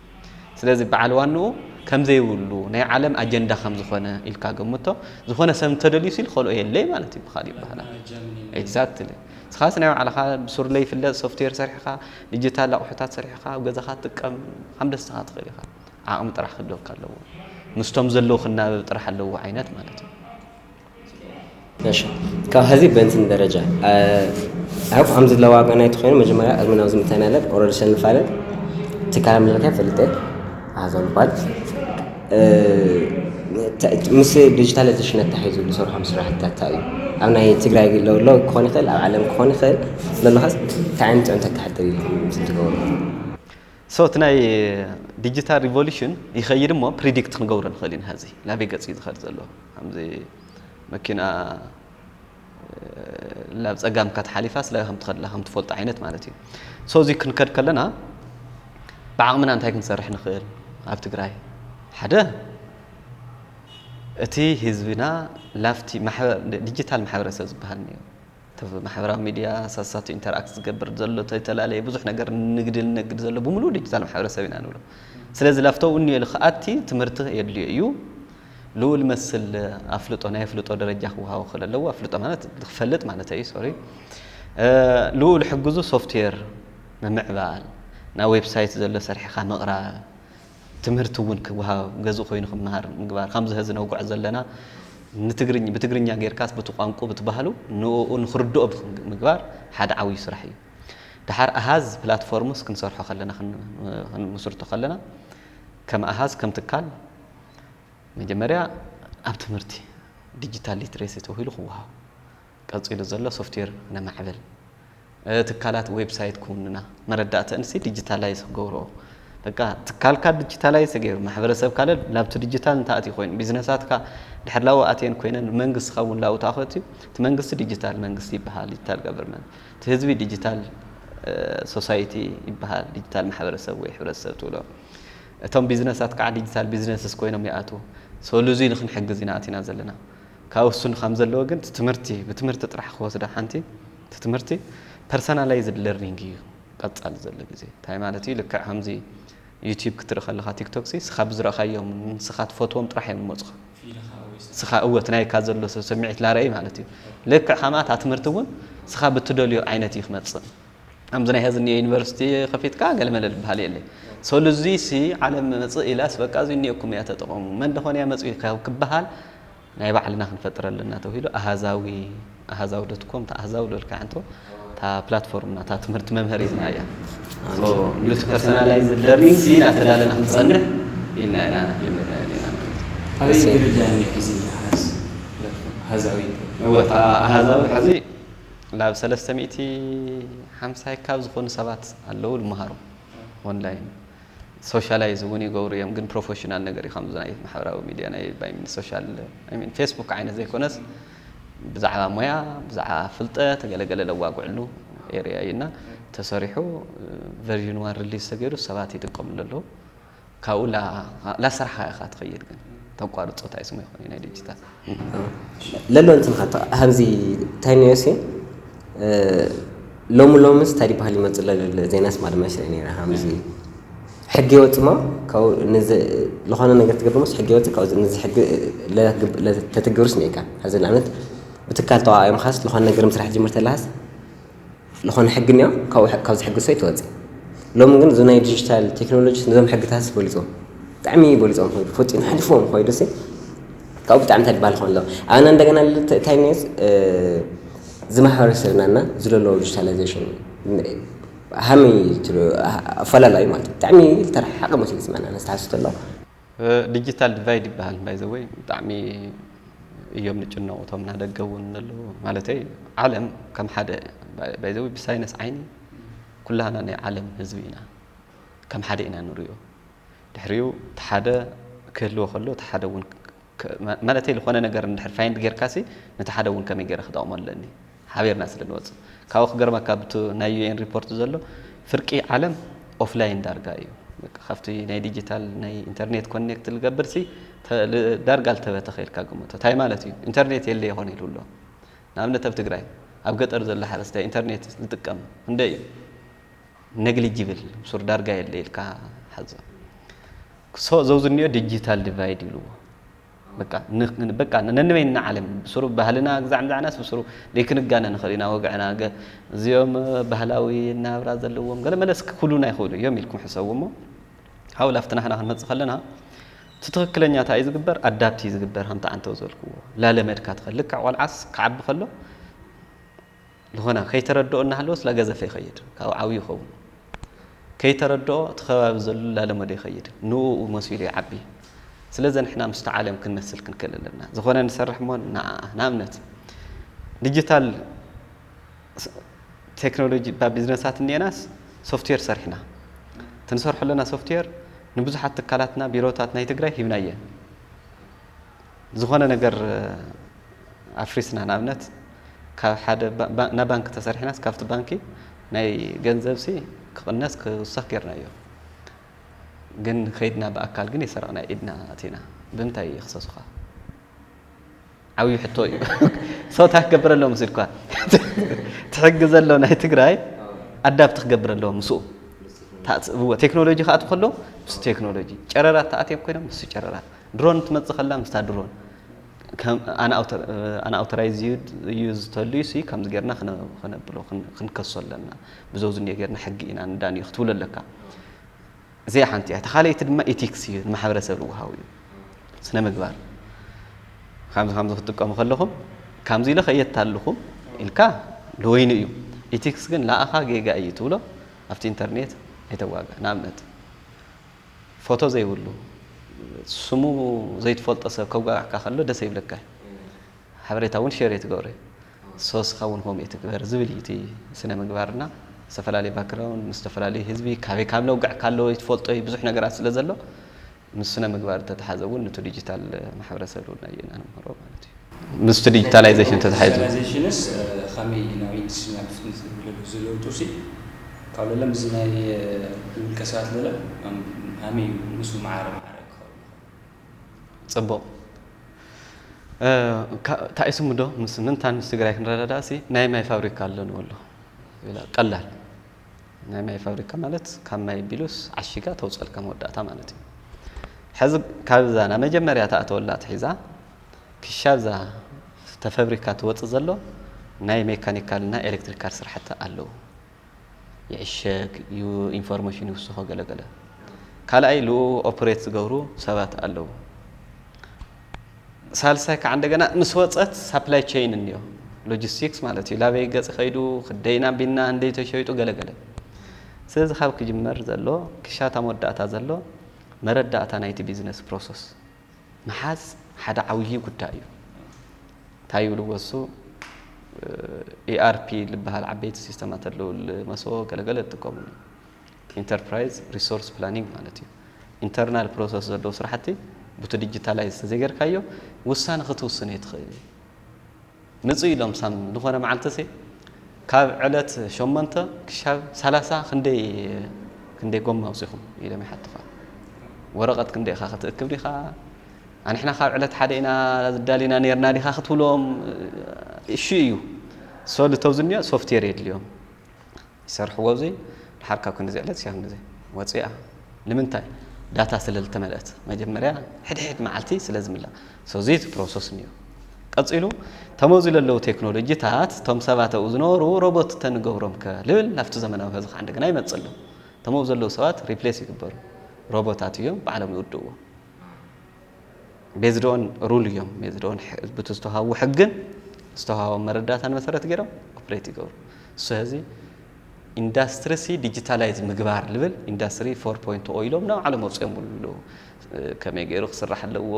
ስለዚ በዓል ዋንኡ ከም ዘይብሉ ናይ ዓለም ኣጀንዳ ከም ዝኾነ ኢልካ ገምቶ። ዝኾነ ሰብ እንተደልዩ ሲል ከልኦ የለይ ማለት እዩ ብኻሊእ ይበሃላ። ኤግዛክትሊ። ስኻስ ናይ ባዕልኻ ብሱርለይ ይፍለጥ ሶፍትዌር ሰሪሕኻ ዲጂታል ኣቑሑታት ሰሪሕኻ ኣብ ገዛኻ ትጥቀም ከም ደስኻ ትኽእል ኢኻ። ዓቕሚ ጥራሕ ክህልወካ ኣለዎ። ምስቶም ዘለዉ ክናበብ ጥራሕ ኣለዎ ዓይነት ማለት እዩ። እሺ ካብ ሀዚ በንትን ደረጃ ኣብ ከምዚ ለዋቀ ናይ ተኾይኑ መጀመርያ ቅድሚ ናብዚ ምታይ ናለ ኦረዲ ሰንፋለጥ ትካል ምልካ ፈልጠ ኣዞልኳል ምስ ዲጂታል ተሽነት ተሒዙ ዝሰርሖም ስራሕትታት እንታይ እዩ ኣብ ናይ ትግራይ ለውሎ ክኾን ይኽእል ኣብ ዓለም ክኾን ይኽእል ለለኻስ እንታይ ዓይነት ጥዕንተ ክሕጥር ኢልኩም ምስ ትገብሩ ሶ እቲ ናይ ዲጂታል ሪቮሉሽን ይኸይድ እሞ ፕሪዲክት ክንገብሮ ንኽእል ኢና ሀዚ ላበይ ገፅ እዩ ዝኸድ ዘሎ ከምዚ መኪና ናብ ፀጋም ካትሓሊፋ ስለ ከም ትኸድላ ከም ትፈልጦ ዓይነት ማለት እዩ ሶ እዚ ክንከድ ከለና ብዓቕምና እንታይ ክንሰርሕ ንኽእል ኣብ ትግራይ ሓደ እቲ ህዝብና ላፍቲ ዲጂታል ማሕበረሰብ ዝበሃል እኒኦ ማሕበራዊ ሚድያ ሳሳቱ ኢንተራክት ዝገብር ዘሎ ተፈላለየ ብዙሕ ነገር ንግዲ ንነግድ ዘሎ ብምሉእ ዲጂታል ማሕበረሰብ ኢና ንብሎ ስለዚ ላፍተው እኒኦ ኢሉ ክኣቲ ትምህርቲ የድልዮ እዩ ልኡል መስል ኣፍልጦ ናይ ኣፍልጦ ደረጃ ክወሃቦ ክእል ኣለዎ ኣፍልጦ ማለት ክፈልጥ ማለት እዩ ሶሪ ልኡል ሕግዙ ሶፍትዌር ምምዕባል ናብ ዌብሳይት ዘሎ ሰሪሕኻ ምቕራብ ትምህርቲ እውን ክወሃብ ገዝእ ኮይኑ ክመሃር ምግባር ከምዚ ሀዚ ነውግዖ ዘለና ንትግርኝ ብትግርኛ ጌርካስ ብቲ ቋንቁ ብትባህሉ ንኡ ንክርድኦ ምግባር ሓደ ዓብዩ ስራሕ እዩ ድሓር ኣሃዝ ፕላትፎርምስ ክንሰርሖ ከለና ክንምስርቶ ከለና ከም ኣሃዝ ከም ትካል መጀመርያ ኣብ ትምህርቲ ዲጂታል ሊትሬሲ ተባሂሉ ክወሃብ ቀፂሉ ዘሎ ሶፍትዌር ነማዕብል ትካላት ዌብሳይት ክውንና መረዳእተንሲ ዲጂታላይዝ ክገብርኦ በቃ ትካልካ ዲጂታላይዝ ተገይሩ ማሕበረሰብ ካለ ናብቲ ዲጂታል እንተኣትዩ ኮይኑ ቢዝነሳትካ ድሕር ላው ኣትየን ኮይነን መንግስትካ እውን ላው ተኣኸትዩ እቲ መንግስቲ ዲጂታል መንግስቲ ይበሃል ዲጂታል ገቨርንመንት እቲ ህዝቢ ዲጂታል ሶሳይቲ ይበሃል ዲጂታል ማሕበረሰብ ወይ ሕብረተሰብ ትብሎ እቶም ቢዝነሳት ከዓ ዲጂታል ቢዝነስስ ኮይኖም ይኣትዉ ሶሉዚ ንክንሕግዝ ኢና ኣቲና ዘለና ካብ እሱን ከም ዘለዎ ግን ትምህርቲ ብትምህርቲ ጥራሕ ክወስዳ ሓንቲ እቲ ትምህርቲ ፐርሰናላይዝድ ለርኒንግ እዩ ቀፃሊ ዘሎ ግዜ እንታይ ማለት እዩ ልክዕ ከምዚ ዩቲብ ክትርኢ ከለካ ቲክቶክ ሲ ስኻ ብዝረእካዮም ንስኻ ትፈትዎም ጥራሕ እዮም ዝመፁኻ ስኻ እወ እቲ ናይካ ዘሎ ሰብ ስምዒት ላረኢ ማለት እዩ ልክዕ ከማታ ትምህርቲ እውን ስኻ ብትደልዮ ዓይነት እዩ ክመፅእ ከምዚ ናይ ሀዚ እኒኦ ዩኒቨርሲቲ ከፊትካ ገለመለ ዝበሃል የለ ሰሉዚ ሲ ዓለም መፅእ ኢላስ በቃ እዚ እኒኦኩም እያ ተጠቐሙ መን ደኾን እያ መፅኡ ክበሃል ናይ ባዕልና ክንፈጥር ኣለና ተባሂሉ ኣሃዛዊ ኣሃዛዊ ዶትኮም እታ ኣሃዛዊ ልበልካ እንቶ እታ ፕላትፎርምና እታ ትምህርቲ መምሀሪትና እያ ሉቲ ፐርሶናላይዝ ለርኒንግ ሲ እናተዳለና ክንፀንሕ ኢልና ኢና ጀመርና ዘለና ኣበይ ደረጃ እኒኦ ሕዚ ኣሃዝ ኣሃዛዊ እወ እታ ኣሃዛዊ ሕዚ ናብ ሰለስተ ሚእቲ ሓምሳ ካብ ዝኾኑ ሰባት ኣለዉ ዝመሃሩ ኦንላይን ሶሻላይዝ እውን ይገብሩ እዮም ግን ፕሮፌሽናል ነገር እዩ ከምዚ ናይ ማሕበራዊ ሚድያ ናይ ባይ ሶሻል ፌስቡክ ዓይነት ዘይኮነስ ብዛዕባ ሞያ ብዛዕባ ፍልጠት ገለገለ ለዋግዕሉ ኤርያ እዩ እና ተሰሪሑ ቨርዥን ዋን ሪሊዝ ተገይሩ ሰባት ይጥቀምሉ ኣለዉ ካብኡ ላሰርሓ ኢኻ ትኸይድ ግን ተቋርፆ እንታይ ስሙ ይኾን ናይ ዲጂታል ለሎ እንትን ኸ ከምዚ እንታይ ነዮ ሲ ሎሚ ሎምስ እንታይ ይበሃል ይመፅእ ዘሎ ዜናስ ማድማሽ ርኢ ነይረ። ከምዚ ሕጊ ይወፅእ ሞ ካብኡ ነዚ ዝኾነ ነገር ትገብር ሞስ ሕጊ ይወፅእ ካብኡ ነዚ ሕጊ ለተትግብርስ ነይካ። ሕዚ ንኣብነት ብትካል ተዋእዮም ካስ ዝኾነ ነገር ምስራሕ ጅምር ተላሃስ ዝኾነ ሕጊ እኒኦ ካብዚ ሕጊ ሰይ ትወፅእ። ሎሚ ግን እዚ ናይ ዲጂታል ቴክኖሎጂ ነዞም ሕግታትስ በሊፆም ብጣዕሚ በሊፆም ኮይዱ ፈፂኑ ሓሊፎም ኮይዱ ሲ ካብኡ ብጣዕሚ እንታይ ዝበሃል ክኾን ኣለዎ። ኣነ እንደገና እንታይ ኒስ እዚ ማሕበረሰብና እና ዝለለዎ ዲጂታላይዜሽን ሃመይ ትሉ ኣፈላላዩ ማለት እዩ። ብጣዕሚ ዝተረሓሓቀ መሲሉ ዝስምዐና ነስተሓስቶ ኣለዎ። ዲጂታል ዲቫይድ ይበሃል ባይዘወይ ብጣዕሚ እዮም ንጭነቑ እቶም ናደገ እውን ኣለዉ ማለተይ ዓለም ከም ሓደ ባይዘወይ ብሳይነስ ዓይኒ ኩላህና ናይ ዓለም ህዝቢ ኢና ከም ሓደ ኢና ንሪኦ ድሕሪኡ እቲ ሓደ ክህልዎ ከሎ እቲ ሓደ እውን ማለተይ ዝኾነ ነገር እንድሕር ፋይንድ ጌርካሲ ነቲ ሓደ እውን ከመይ ገይረ ክጠቕሞ ኣለኒ ሓቢርና ስለ ንወፅእ ካብኡ ክገርመካ ብቲ ናይ ዩኤን ሪፖርት ዘሎ ፍርቂ ዓለም ኦፍላይን ዳርጋ እዩ ካብቲ ናይ ዲጂታል ናይ ኢንተርኔት ኮኔክት ልገብር ሲ ዳርጋ ልተበተኸ ኢልካ ግምቶ እንታይ ማለት እዩ ኢንተርኔት የለ ይኾን ኢሉ ኣሎ ንኣብነት ኣብ ትግራይ ኣብ ገጠር ዘሎ ሓረስታይ ኢንተርኔት ዝጥቀም እንደ እዩ ነግሊጅብል ብሱር ዳርጋ የለ ኢልካ ሓዞ ሶ ዘውዝኒኦ ዲጂታል ዲቫይድ ይብልዎ በቃ ነንበይንና ዓለም ብስሩ ባህልና ግዛዕ ምዛዕናስ ብስሩ ደይክንጋነ ንኽእል ኢና ወግዕና እዚኦም ባህላዊ ናብራ ዘለዎም ገለ መለስ ክኩሉና ይኽእሉ እዮም ኢልኩም ሕሰቡ እሞ ሓውላ ኣብቲ ናሕና ክንመፅእ ከለና እቲ ትኽክለኛ እንታይ እዩ ዝግበር ኣዳፕት እዩ ዝግበር ከምቲ ዓንተው ዝበልክዎ ላለመድካ ትኽእል ልክዕ ቆልዓስ ክዓቢ ከሎ ዝኾነ ከይተረድኦ እናሃለወ ስለ ገዘፈ ይኸይድ ካብ ዓብዩ ይኸውን ከይተረድኦ እቲ ከባቢ ዘሎ ላለመዶ ይኸይድ ንኡ መሲሉ ይዓቢ ስለዚ ንሕና ምስቲ ዓለም ክንመስል ክንክእል ኣለና ዝኾነ ንሰርሕ እሞ ንኣብነት ዲጂታል ቴክኖሎጂ ቢዝነሳት እኒኤናስ ሶፍትዌር ሰሪሕና ትንሰርሖ ኣለና ሶፍትዌር ንብዙሓት ትካላትና ቢሮታት ናይ ትግራይ ሂብናየን ዝኾነ ነገር ኣፍሪስና ንኣብነት ካብ ሓደ ናብ ባንክ ተሰሪሕናስ ካብቲ ባንኪ ናይ ገንዘብሲ ክቕነስ ክውሰኽ ጌርናዮ ግን ከይድና ብኣካል ግን የሰረቕና ኢድና ኣቲና ብምንታይ ይኽሰሱኻ ዓብዩ ሕቶ እዩ ሰው እንታይ ክገብር ኣለዎ ምስ ኢልኳ ትሕጊ ዘሎ ናይ ትግራይ ኣዳፕት ክገብር ኣለዎ ምስኡ ቴክኖሎጂ ክኣት ከሎ ምስ ቴክኖሎጂ ጨረራት ተኣትዮም ኮይኖም ምስ ጨረራት ድሮን ትመፅእ ከላ ምስታ ድሮን ኣንኣውተራይዝ ዩ ዝተልዩ ሲ ከምዚ ጌርና ክነብሎ ክንከሶ ኣለና ብዘውዝኒዮ ጌርና ሕጊ ኢና ንዳንዩ ክትብሎ ኣለካ እዚኣ ሓንቲ እያ ተኻለይቲ ድማ ኢቲክስ እዩ ንማሕበረሰብ ልውሃው እዩ ስነ ምግባር ከምዚ ከምዚ ክትጥቀሙ ከለኹም ከምዚ ኢለ ከየታልኹም ኢልካ ልወይኑ እዩ ኢቲክስ ግን ለኣኻ ጌጋ እዩ ትብሎ ኣብቲ ኢንተርኔት ኣይተዋጋ ንኣብነት ፎቶ ዘይብሉ ስሙ ዘይትፈልጦ ሰብ ከጓዕካ ከሎ ደስ ይብለካ ሓበሬታ እውን ሸር የትገብረ ሶስኻ እውን ሆም የትግበር ዝብል እዩ እቲ ስነ ምግባርና ዝተፈላለዩ ባክግራውንድ ምስ ዝተፈላለዩ ህዝቢ ካበይ ካብ ነውግዕ ካለዎ ትፈልጦ ብዙሕ ነገራት ስለ ዘሎ ምስ ስነ ምግባር ተተሓዘ እውን ነቲ ዲጂታል ማሕበረሰብ እውን ኣየና ንምህሮ ማለት እዩ ምስቲ ዲጂታላይዜሽን ተተሓይዙ ዲጂታላይዜሽንስ ከመይ ናብ ኢንዱስትሪና ክፍትን ዝብለሉ ዝለውጡ ሲ ካብ ለለ ምስ ናይ ውልቀ ሰባት ለለ ሃመይ ምስ ማዕረ ማዕረ ክኸውን ፅቡቕ ታኢስሙ ዶ ምስ ምንታን ምስ ትግራይ ክንረዳዳእ ሲ ናይ ማይ ፋብሪካ ኣሎ ንበሎ ቀላል ናይ ማይ ፋብሪካ ማለት ካብ ማይ ቢሉስ ዓሺጋ ተውፀልካ መወዳእታ ማለት እዩ ሕዚ ካብዛ ና መጀመርያ ተኣተወላ ትሒዛ ክሻዛ ተፈብሪካ ትወፅእ ዘሎ ናይ ሜካኒካል እና ኤሌክትሪካል ስራሕቲ ኣለዉ ይዕሸግ ዩ ኢንፎርሜሽን ይውስኾ ገለገለ ካልኣይ ልኡ ኦፕሬት ዝገብሩ ሰባት ኣለዉ ሳልሳይ ከዓ እንደገና ምስ ወፀት ሳፕላይ ቸይን እኒኦ ሎጂስቲክስ ማለት እዩ ላበይ ገፂ ከይዱ ክደይና ቢና እንደይ ተሸይጡ ገለገለ ስለዚ ካብ ክጅመር ዘሎ ክሻታ መወዳእታ ዘሎ መረዳእታ ናይቲ ቢዝነስ ፕሮሰስ ምሓዝ ሓደ ዓብዪ ጉዳይ እዩ እንታይ ይብልዎ እሱ ኢኣርፒ ዝበሃል ዓበይቲ ሲስተማት ኣለዉ መሶ ገለገለ ዝጥቀምሉ ኢንተርፕራይዝ ሪሶርስ ፕላኒንግ ማለት እዩ ኢንተርናል ፕሮሰስ ዘለዉ ስራሕቲ ቡቲ ዲጂታላይዝ ተዘይገርካዮ ውሳነ ክትውስን እየ ትኽእል ምፁ ኢሎም ሳም ዝኾነ መዓልቲ ሲ ካብ ዕለት ሸሞንተ ክሻብ ሰላሳ ክንደይ ክንደይ ጎማ ኣውፂኹም ኢሎም ይሓትኻ ወረቐት ክንደይ ኢኻ ክትእክብ ዲኻ ኣንሕና ካብ ዕለት ሓደ ኢና ዝዳሊና ነርና ዲኻ ክትብሎም እሺ እዩ ሶ ልተውዝ እኒኦ ሶፍትዌር የድልዮም ይሰርሕዎ። እዚ ድሓር ካብ ክንዲ ዝዕለት ሲያም ግዜ ወፂኣ። ንምንታይ? ዳታ ስለ ዝተመልአት። መጀመርያ ሕድሕድ መዓልቲ ስለ ዝምላእ። ሶ እዚ እቲ ፕሮሰስ እኒኦ። ቀፂሉ ተመዚ ለለዉ ቴክኖሎጂታት፣ እቶም ሰባት ኣብኡ ዝነበሩ ሮቦት ተንገብሮም ከ ልብል ናብቲ ዘመናዊ ህዚ ከዓ እንደገና ይመፅእ ኣሎ። ተመዚ ዘለዉ ሰባት ሪፕሌስ ይግበሩ። ሮቦታት እዮም፣ ባዕሎም ይውድእዎ። ቤዝድ ኦን ሩል እዮም። ቤዝድ ኦን ሕ-፣ ብቲ ዝተዋሃቡ ሕግን ዝተዋሃቦም መረዳእታን መሰረት ገይሮም ኦፕሬት ይገብሩ። እሱ ህዚ ኢንዳስትሪ ሲ ዲጂታላይዝ ምግባር ልብል ኢንዳስትሪ ፎር ፖይንት ኦ ኢሎም ናብ ዓለም ወፂኦም ኣለዉ። ከመይ ገይሩ ክስራሕ ኣለዎ፣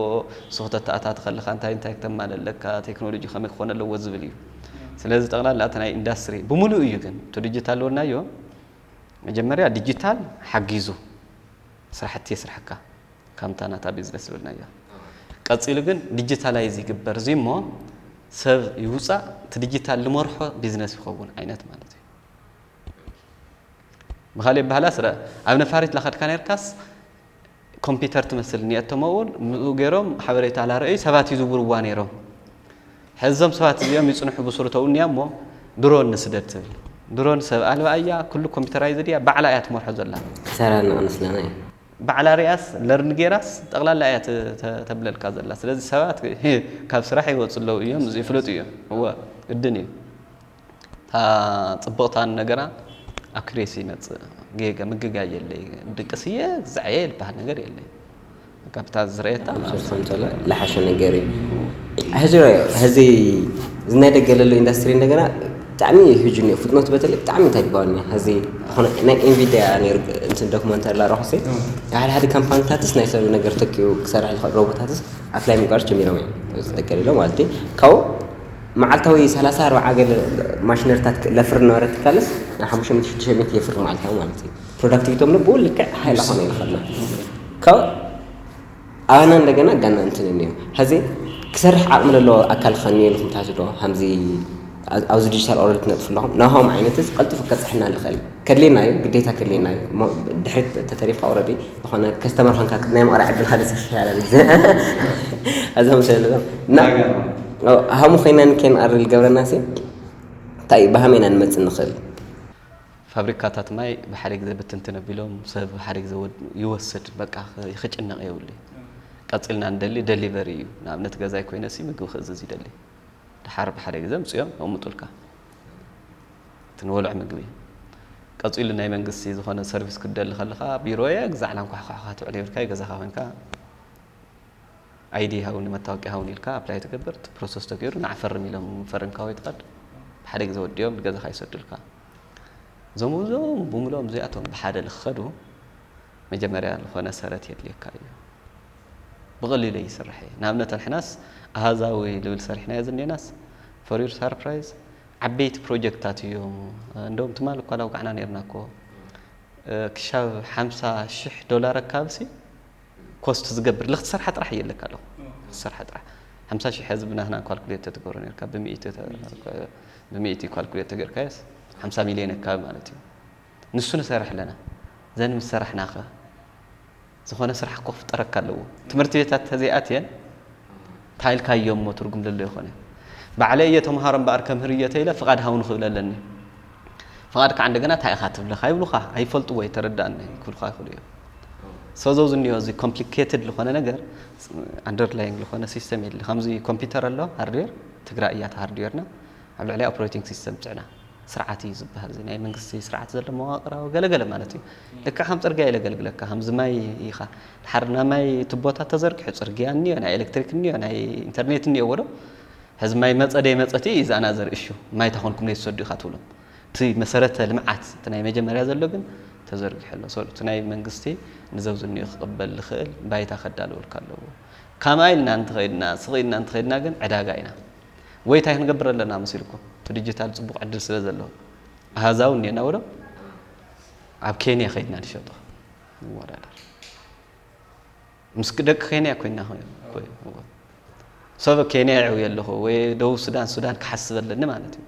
ንሱ ክተተኣታቲ ከለኻ እንታይ እንታይ ክተማልእ ኣለካ፣ ቴክኖሎጂ ከመይ ክኾን ኣለዎ ዝብል እዩ። ስለዚ ጠቕላላ እቲ ናይ ኢንዳስትሪ ብምሉእ እዩ። ግን እቲ ዲጂታል ወናዮ መጀመርያ ዲጂታል ሓጊዙ ስራሕቲ የስርሐካ፣ ከምታ ናታ ቢዝነስ ዝብልናያ። ቀፂሉ ግን ዲጂታላይዝ ይግበር እዚ እሞ ሰብ ይውፃእ፣ እቲ ዲጂታል ልመርሖ ቢዝነስ ይኸውን ዓይነት ማለት እዩ። ብኻሊእ በሃላ ስረ ኣብ ነፋሪት ላኸድካ ነርካስ ኮምፒውተር ትመስል እኒአቶም ኣብኡ፣ ምስኡ ገይሮም ሓበሬታ ላርእዩ ሰባት ይዝውርዋ ነይሮም። ሕዚ እዞም ሰባት እዚኦም ይጽንሑ ብስሩ ተውንያ እሞ ድሮን ንስደድ ትብል። ድሮን ሰብ ኣልባ እያ፣ ኩሉ ኮምፒውተራይዝድ እያ፣ ባዕላ እያ ትመርሖ ዘላ። ክሳራ ንቐንስለና እዩ። ባዕላ ሪኣስ ለርን ጌራስ ጠቕላላ እያ ተ-፣ ተ-፣ ተብለልካ ዘላ። ስለዚ ሰባት ካብ ስራሕ ይወፁ ኣለዉ እዮም፣ እዚ ይፍለጡ እዮም። እወ፣ ግድን እዩ። እታ ጽብቕታን ነገራ ኣብ ክሬሲ ይመጽእ። ጌጋ ምግጋይ የለይ። ድቅስየ ግዛዕየ ዝበሃል ነገር የለይ። ካብታ ዝረየታ ሰብሰብ እንተሎ ለሓሸ ነገር እዩ። ሕዚ ርኣዮ፣ ሕዚ እዚ ናይ ደገ ለሎ ኢንዳስትሪ እንደገና ብጣዕሚ እዩ ህጁን እዩ። ፍጥነቱ በተለይ ብጣዕሚ እንታይ ይባሃል እዩ። ሕዚ ዝኾነ ናይ ኤንቪዲያ ነይሩ እንትን ዶክመንተሪ ላረኹሲ ሓደ ሓደ ካምፓኒታትስ ናይ ሰብ ነገር ተኪኡ ክሰርሕ ዝኽእል ሮቦታትስ ኣፍላይ ምግባር ጀሚሮም እዮም። እዚ ደገ ለሎ ማለት እዩ። ካብኡ መዓልታዊ ሰላሳ ኣርባዓ ገለ ማሽነሪታት ለፍር ነበረ ትካልስ፣ ናብ ሓሙሽተ ሚእቲ ሽዱሽተ ሚእቲ የፍር መዓልታዊ ማለት እዩ። ፕሮዳክቲቪቶም ብኡ ልክዕ ሃይላ ኾነ ይኸድና። ካብ ኣባና እንደገና ጋና እንትን እኒኦ። ሕዚ ክሰርሕ ዓቕሚ ዘለዎ ኣካል ኸኒ ኢልኩም ትሓስቡ ዶ? ከምዚ ኣብ-፣ ኣብዚ ዲጂታል ኦረል ትነጥፉ ኣለኹም። ናሆም ዓይነትስ ቀልጢፉ ከብጽሐና ዝኽእል ከድልየና እዩ፣ ግዴታ ከድልየና እዩ። እሞ ድሕሪት ተተሪፍካ ኦረዲ ዝኾነ ከስተመር ኾንካ ናይ ምቕራዕ ዕድልካ ደስ ይሻላል። እዛ መሰለ እና ሃሙ ኮይና ንኬን ኣር ዝገብረና ሲ እንታይ እዩ? ብሃመይ ኢና ንመጽእ ንኽእል። ፋብሪካታት ማይ ብሓደ ግዜ ብትንትን ኣቢሎም ሰብ ሓደ ግዜ ወድ-፣ ይወስድ፣ በቃ፣ ኸ-፣ ክጭነቕ የብሉ። ቀጺልና ንደሊ ደሊቨሪ እዩ። ንኣብነት ገዛይ ኮይነ ሲ ምግቢ ክእዝዝ ይደሊ። ድሓር ብሓደ ግዜ ኣምጽኦም የቕምጡልካ። እቲ ንበልዖ ምግቢ። ቀጺሉ ናይ መንግስቲ ዝኾነ ሰርቪስ ክትደሊ ከለኻ ቢሮየ ግዛዕ ላንኳሕኳሕካ ትውዕል የብልካ፣ ገዛኻ ኮይንካ ኣይዲ ሃውኒ፣ መታወቂያ ሃውኒ ኢልካ ኣፕላይ ትገብር፣ እቲ ፕሮሰስ ተገይሩ ንዓ ፈርም ኢሎም ፈሪምካ ወይ ትኸድ፣ ብሓደ ግዜ ወዲኦም ንገዛኻ ይሰዱልካ። እዞም፣ እዞም ብምልኦም እዚኣቶም ብሓደ ንክኸዱ መጀመርያ ዝኾነ ሰረት የድልየካ እዩ። ብቐሊሉ ይስራሕ እዩ። ንኣብነት ንሕናስ ኣሃዛዊ ልብል ሰሪሕናዮ ዝኔናስ፣ for your surprise፣ ዓበይቲ ፕሮጀክትታት እዮም። እንደውም ትማል እኳ ላውጋዕና ነርና እኮ፣ እ፣ ክሻብ ሓምሳ ሽሕ ዶላር ኣካብሲ ኮስት ዝገብር፣ ልኽትሰርሓ ጥራሕ እየ ኣለካ ኣለኹ። ክትሰርሓ ጥራሕ። ሓምሳ ሽሕ ህዝቢ ናትና ካልኩሌት ተትገብሮ ነርካ፣ ብሚእቲ ተ-፣ ብሚእቲ ካልኩሌት ተገርካየስ፣ ሓምሳ ሚልዮን ኣካባቢ ማለት እዩ። ንሱ ንሰርሕ ኣለና። ዘን ምስ ሰራሕናኸ፣ ዝኾነ ስራሕ እኮ ክፍጠረካ ኣለዎ። ትምህርቲ ቤታት ተዘይኣትየን፣ ታይልካዮ እሞ ትርጉም ለሎ ይኾነ። ባዕለይ እየ ተምሃሮ እምበኣር ከምህር እየ ተኢለ፣ ፍቓድ ሃውኒ ክብል ኣለኒ። ፍቓድ ከዓ እንደገና እንታይ ኢኻ ትብልኻ ይብሉኻ፣ ኣይፈልጥዎ፣ ኣይተረዳእኒ ክብሉኻ ይኽእሉ እዮም። ሶ፣ ዘውዝ እኒኦ፣ እዚ ኮምፕሊኬትድ ዝኾነ ነገር፣ ኣንደርላይንግ ዝኾነ ሲስተም የድሊ። ከምዚ ኮምፒውተር ኣሎ፣ ሃርድዌር፣ ትግራይ እያ እቲ ሃርድዌርና፣ ኣብ ልዕሊኣ ኦፕሬቲንግ ሲስተም ጽዕና። ስርዓት እዩ ዝበሃል። እዚ ናይ መንግስቲ ስርዓት ዘሎ መዋቕራዊ ገለገለ ማለት እዩ። ልክዕ ከም ጽርግያ እዩ ለገልግለካ፣ ከምዚ ማይ ኢኻ። ድሓር ናይ ማይ ቱቦታት ተዘርጊሑ፣ ጽርግያ እኒኦ፣ ናይ ኤሌክትሪክ እኒኦ፣ ናይ ኢንተርኔት እኒኦ ወዶ። ሕዚ ማይ መጸ ደይ መጸ እቲ እዩ ዝኣናዘር እሹ። ማይ ታኾንኩም ነይ ትሰዱ ኢኻ ትብሎም። እቲ መሰረተ ልምዓት፣ እቲ ናይ መጀመርያ ዘሎ ግን ተዘርጊሑ ኣሎ። ሶ፣ እቲ ናይ መንግስቲ ንዘውዝ እኒኦ ክቕበል ዝኽእል ባይታ ከዳልወልካ ኣለዎ። ካምኣ ኢልና እንተኸይድና፣ ስቕ ኢልና እንተኸይድና ግን ዕዳጋ ኢና። ወይ እንታይ ክንገብር ኣለና መሲልኩም? እቲ ዲጂታል ጽቡቕ ዕድል ስለ ዘለዎ። ኣሃዛዊ እኒአና ወዶ ኣብ ኬንያ ከይድና ንሸጦ። ንወዳደር። ምስ ደቂ ኬንያ ኮይና ኮ-፣ ኮ-፣ እዎ። ሰብ ኬንያ ይዕውየ ኣለኹ ወይ ደቡብ ሱዳን፣ ሱዳን ክሓስብ ኣለኒ ማለት እዩ።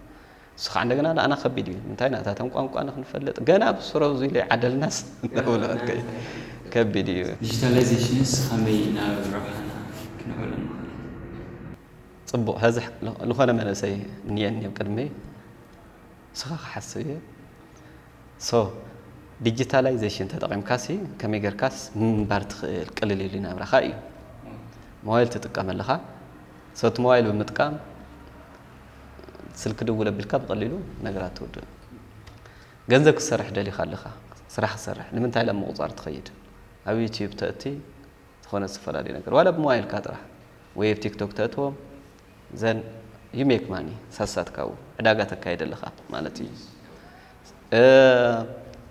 እሱ ከዓ እንደገና ንኣና ከቢድ እዩ። እንታይ ናታቶም ቋንቋ ንክንፈልጥ ገና ብስሮ እዚ ኢለ ዓደልናስ ንብሎ ከቢድ እዩ። ዲጂታላይዜሽንስ ከመይ ናብ ረብሓና ክነውዕሎ ንኽእል? ጽቡቕ፣ ሕዚ ዝኾነ መንእሰይ እኒአኒ ኣብ ቅድመይ፣ ንስኻ ክሓስብ እየ። So ዲጂታላይዜሽን ተጠቒምካሲ ከመይ ጌርካስ ምንባር ትኽእል ቅልል ኢሉ ናብራኻ እዩ። ሞባይል ትጥቀም ኣለኻ። So እቲ ሞባይል ብምጥቃም ስልኪ ድውል ኣቢልካ ብቐሊሉ ነገራት ትውድእ። ገንዘብ ክትሰርሕ ደሊኻ ኣለኻ፣ ስራሕ ክትሰርሕ ንምንታይ ላብ ምቑፃር ትኸይድ? ኣብ ዩቲዩብ ተእቲ ዝኾነ ዝተፈላለዩ ነገር ዋላ ብሞባይልካ ጥራሕ ወይ ኣብ ቲክቶክ ተእትዎም ዘን you make money ሳሳትካ ው ዕዳጋ ተካይድ ኣለኻ ማለት እዩ። እ፣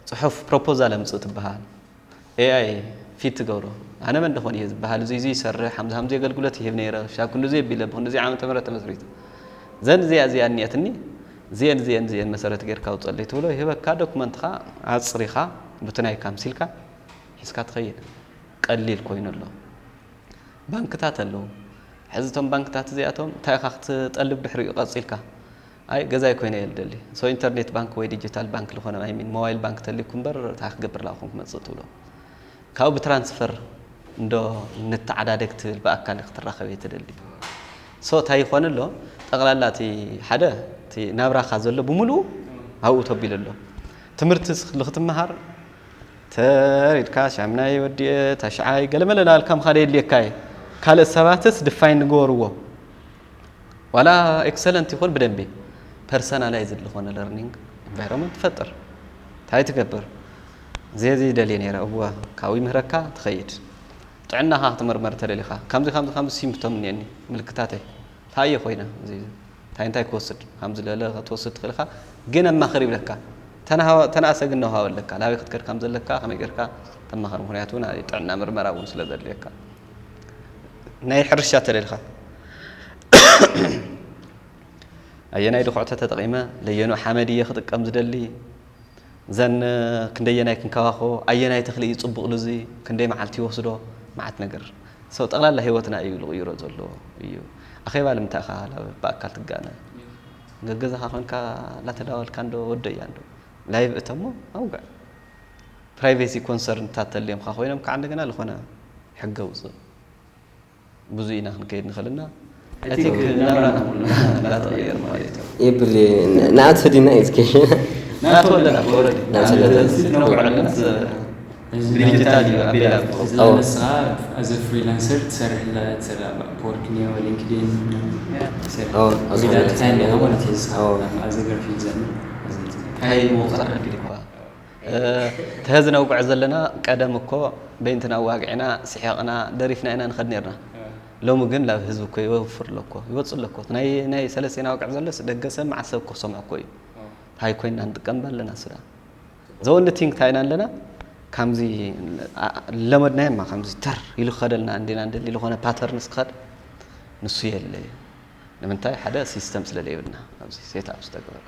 ጽሑፍ ፕሮፖዛል ኣምጽእ ትበሃል። ኤኣይ ፊት ትገብሮ። ኣነ መን ደኾን እየ ዝበሃል፣ እዚ እዚ ይሰርሕ፣ ሓምዚ ሓምዚ ኣገልግሎት ይህብ ነይረ፣ ሻብ ክንዲ እዚ ኣቢለ ብክንዲ እዚ ዓመተ ምህረት ተመስሪቱ። ዘን እዚኣ እዚኣ እኒአትኒ፣ እዚአን እዚአን እዚአን መሰረት ጌርካ ውጸለይ ትብሎ ይህበካ፣ ዶክመንትኻ ኣጽሪኻ ብቲ ናይ ካምሲልካ ሒዝካ ትኸይድ። ቀሊል ኮይኑ ኣሎ። ባንክታት ኣለዉ። ሕዚ እቶም ባንክታት እዚኣቶም እንታይ ኢኻ ክትጠልብ ድሕሪኡ ቀጺልካ? ኣይ ገዛይ ኮይነ እየ ልደሊ። So ኢንተርኔት ባንክ ወይ ዲጂታል ባንክ ልኾነ፣ I mean ሞባይል ባንክ ተልዩኩ እምበር እንታይ ክገብር ላኹም ክመጽእ ትብሎ። ካብኡ ብትራንስፈር እንዶ ንተዓዳደግ ትብል ብኣካል ክትራኸብ እየ ትደሊ። So እንታይ ይኾን ኣሎ? ጠቕላላ እቲ ሓደ እቲ ናብራኻ ዘሎ ብምሉኡ ኣብኡ ተቢሉ ኣሎ። ትምህርቲ ንክትመሃር ተር ኢልካ ሻምናይ ወዲኤ ታሽዓይ ገለመለ ናበልካ ምኻድ የድልየካ እዩ። ካልእ ሰባትስ ድፋይን ንገበርዎ። ዋላ ኤክሰለንት ይኹን ብደንቢ ፐርሰናላይዝድ ዝኾነ ለርኒንግ ኢንቫይሮንመንት ትፈጥር። እንታይ ትገብር? እዚ እዚ ደልየ ነይረ። እወ ካብኡ ይምህረካ ትኸይድ። ጥዕናኻ ክትምርመር ተደሊኻ ከምዚ ከምዚ ከምዚ ሲምፕቶም እኒአኒ ምልክታተይ እንታይ እየ ኮይነ እዚ እንታይ እንታይ ክወስድ ከም ዝለለ ክትወስድ ትኽእል ኢኻ። ግን ኣማኽር ይብለካ። ተናሃዋ-፣ ተናእሰ ግን ነውሃወ ኣለካ። ናበይ ክትከድ ከም ዘለካ፣ ከመይ ጌርካ ተማኽር። ምኽንያቱ ናይ ጥዕና ምርመራ እውን ስለ ዘድልየካ። ናይ ሕርሻ ተደሊኻ ኣየናይ ድኹዕተ ተጠቒመ፣ ለየኑ ሓመድ እየ ክጥቀም ዝደሊ፣ ዘን ክንደየናይ ክንከባኸቦ፣ ኣየናይ ተኽሊ እዩ ጽቡቕ ልዚ፣ ክንደይ መዓልቲ ይወስዶ፣ መዓት ነገር። So ጠቕላላ ህይወትና እዩ ልቕይሮ ዘሎ እዩ። ኣኼባ ልምንታይ ኢኻ ላብ ብኣካል ትጋነ? ገገዛኻ ኮንካ ላተዳወልካ እንዶ ወደያ እንዶ ላይቭ እተሞ ኣውግዕ። ፕራይቬሲ ኮንሰርንታት ተልዮምካ ኮይኖም ከዓ እንደገና ልኾነ ሕገ ውፅእ። ብዙ ኢና ክንከይድ ንኽእል እና እቲ ናብራና ኩሉ እንዳተቐየር ማለት እዩ። የብል ንኣት ህዲና እዩ ዝከይድ። ናተወለና ኦልሬዲ ናተወለና። ነውዕዕነት ዲጂታል እዩ ኣቤላ። እዚ ኣዎ። ንስኻ ኣዘ ፍሪላንሰር ትሰርሕ ትሰርሕ ኣፕወርክ ኒዮ ሊንክዲን ትሰርሕ ኣዎ፣ ኣዘ ፍሪላንሰር። ታይ ማለት እዩ ንስኻ ኣዎ። ኣዘ ገርፊ ዘምን እንታይ ምውፃእ ከቢድ እኳ ተህዝነ ውግዕ ዘለና ቀደም እኮ በይንትና ኣዋግዕና ስሒቕና ደሪፍና ኢና ንኸድ ነርና። ሎሚ ግን ላብ ህዝቢ እኮ ይወፍር ኣለኮ ይወፅእ ኣለኮ ናይ ናይ ሰለስቴና ውግዕ ዘሎስ ደገሰ መዓሰብ እኮ ሰምዖ እኮ እዩ። ታይ ኮይንና ንጥቀም ኣለና ስዳ ዘወኒ ቲንግ ታይና ኣለና። ከምዚ ለመድናየማ ከምዚ ተር ኢሉ ክኸደልና እንዲና እንደሊ ዝኾነ ፓተርንስ ክኸድ ንሱ የለ እዩ። ንምንታይ ሓደ ሲስተም ስለ ዘይብልና ኣብዚ ሴት ኣፕ ዝተገበረ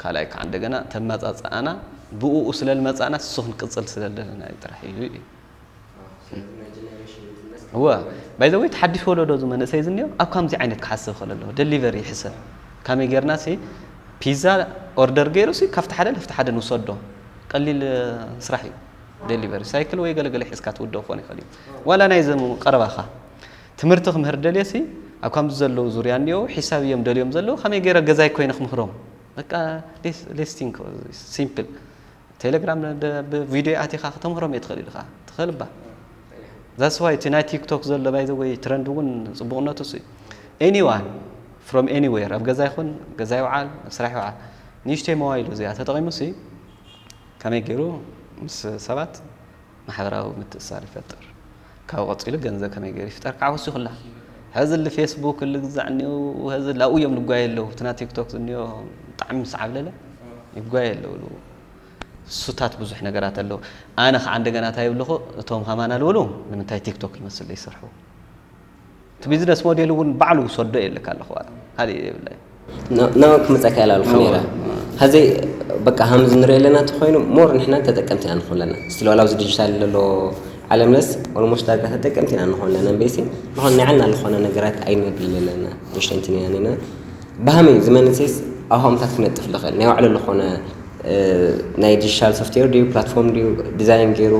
ካልኣይ ከዓ እንደገና ተመፃፅኣና ብኡ ስለ ልመፃና እሱ ክንቅፅል ስለ ደለና እዩ ጥራሕ እዩ እዩ እወ ባይዘወይ ሓድሽ ወለዶ እዚ መንእሰይ ዝኒኦ ኣብ ከምዚ ዓይነት ክሓስብ ክእል ኣለዎ ደሊቨሪ ይሕሰብ ካመይ ጌርና ሲ ፒዛ ኦርደር ገይሩ ሲ ካብቲ ሓደ ለፍቲ ሓደ ንውሰዶ ቀሊል ስራሕ እዩ ደሊቨሪ ሳይክል ወይ ገለገለ ሒዝካ ትውደኦ ክኾን ይኽእል እዩ ዋላ ናይ ዘሙ ቀረባኻ ትምህርቲ ክምህር ደልየ ሲ ኣብ ከምዚ ዘለዉ ዙርያ እኒኦ ሒሳብ እዮም ደልዮም ዘለዉ ከመይ ገይረ ገዛይ ኮይነ ክምህሮም በቃ ሌስቲንግ ሲምፕል ቴሌግራም ብቪድዮ ኣቲኻ ከተምህሮም እየ ትኽእል ኢልኻ ትኽእል እባ that's why እቲ ናይ ቲክቶክ ዘሎ ባይ ዘ ወይ ትረንድ እውን ፅቡቕነቱ ሲ anyone from anywhere ኣብ ገዛ ይኹን ገዛ ይውዓል ኣብ ስራሕ ይውዓል ንእሽተይ ሞባይሉ እዚኣ ተጠቒሙ ሲ ከመይ ገይሩ ምስ ሰባት ማሕበራዊ ምትእሳር ይፈጥር ካብ ቀፂሉ ገንዘብ ከመይ ገይሩ ይፍጠር ከዓ ወሲኹላ ሕዚ ሊ ፌስቡክ ልግዛዕ እኒኡ ሕዚ ላብኡ እዮም ልጓየ ኣለዉ እቲ ናይ ቲክቶክ ዝኒኦ ብጣዕሚ ምስ ዓብለለ ይጓየ ኣለዉ ሱታት ብዙሕ ነገራት ኣለዉ ኣነ ከዓ እንደገና እንታይ ይብልኹ እቶም ከማና ልብሉ ንምንታይ ቲክቶክ ይመስል ይሰርሑ እቲ ቢዝነስ ሞዴል እውን ባዕሉ ውሰዶ የለካ ኣለኹ ካልእ የብላይ ናብ ክመፀካ ኢላ ኣለኹ ነይረ ሀዚ በቃ ሃምዚ ንሪኦ ኣለና እንተኮይኑ ሞር ንሕና ተጠቀምቲ ኢና ንኾን ኣለና ስቲል ዋላ ኣብዚ ዲጂታል ዘሎ ዓለምለስ ኦልሞስት ዳርጋ ተጠቀምቲ ኢና ንኾን ኣለና ቤሲ ዝኾነ ናይ ዓልና ዝኾነ ነገራት ኣይንብል ኣለና ንሽተንትን ኢና ነና ብሃመይ ዝመንሴስ ኣብሃምታት ክነጥፍ ልኽእል ናይ ባዕሉ ዝኾነ ናይ ዲጂታል ሶፍትዌር ድዩ ፕላትፎርም ድዩ ዲዛይን ገይሩ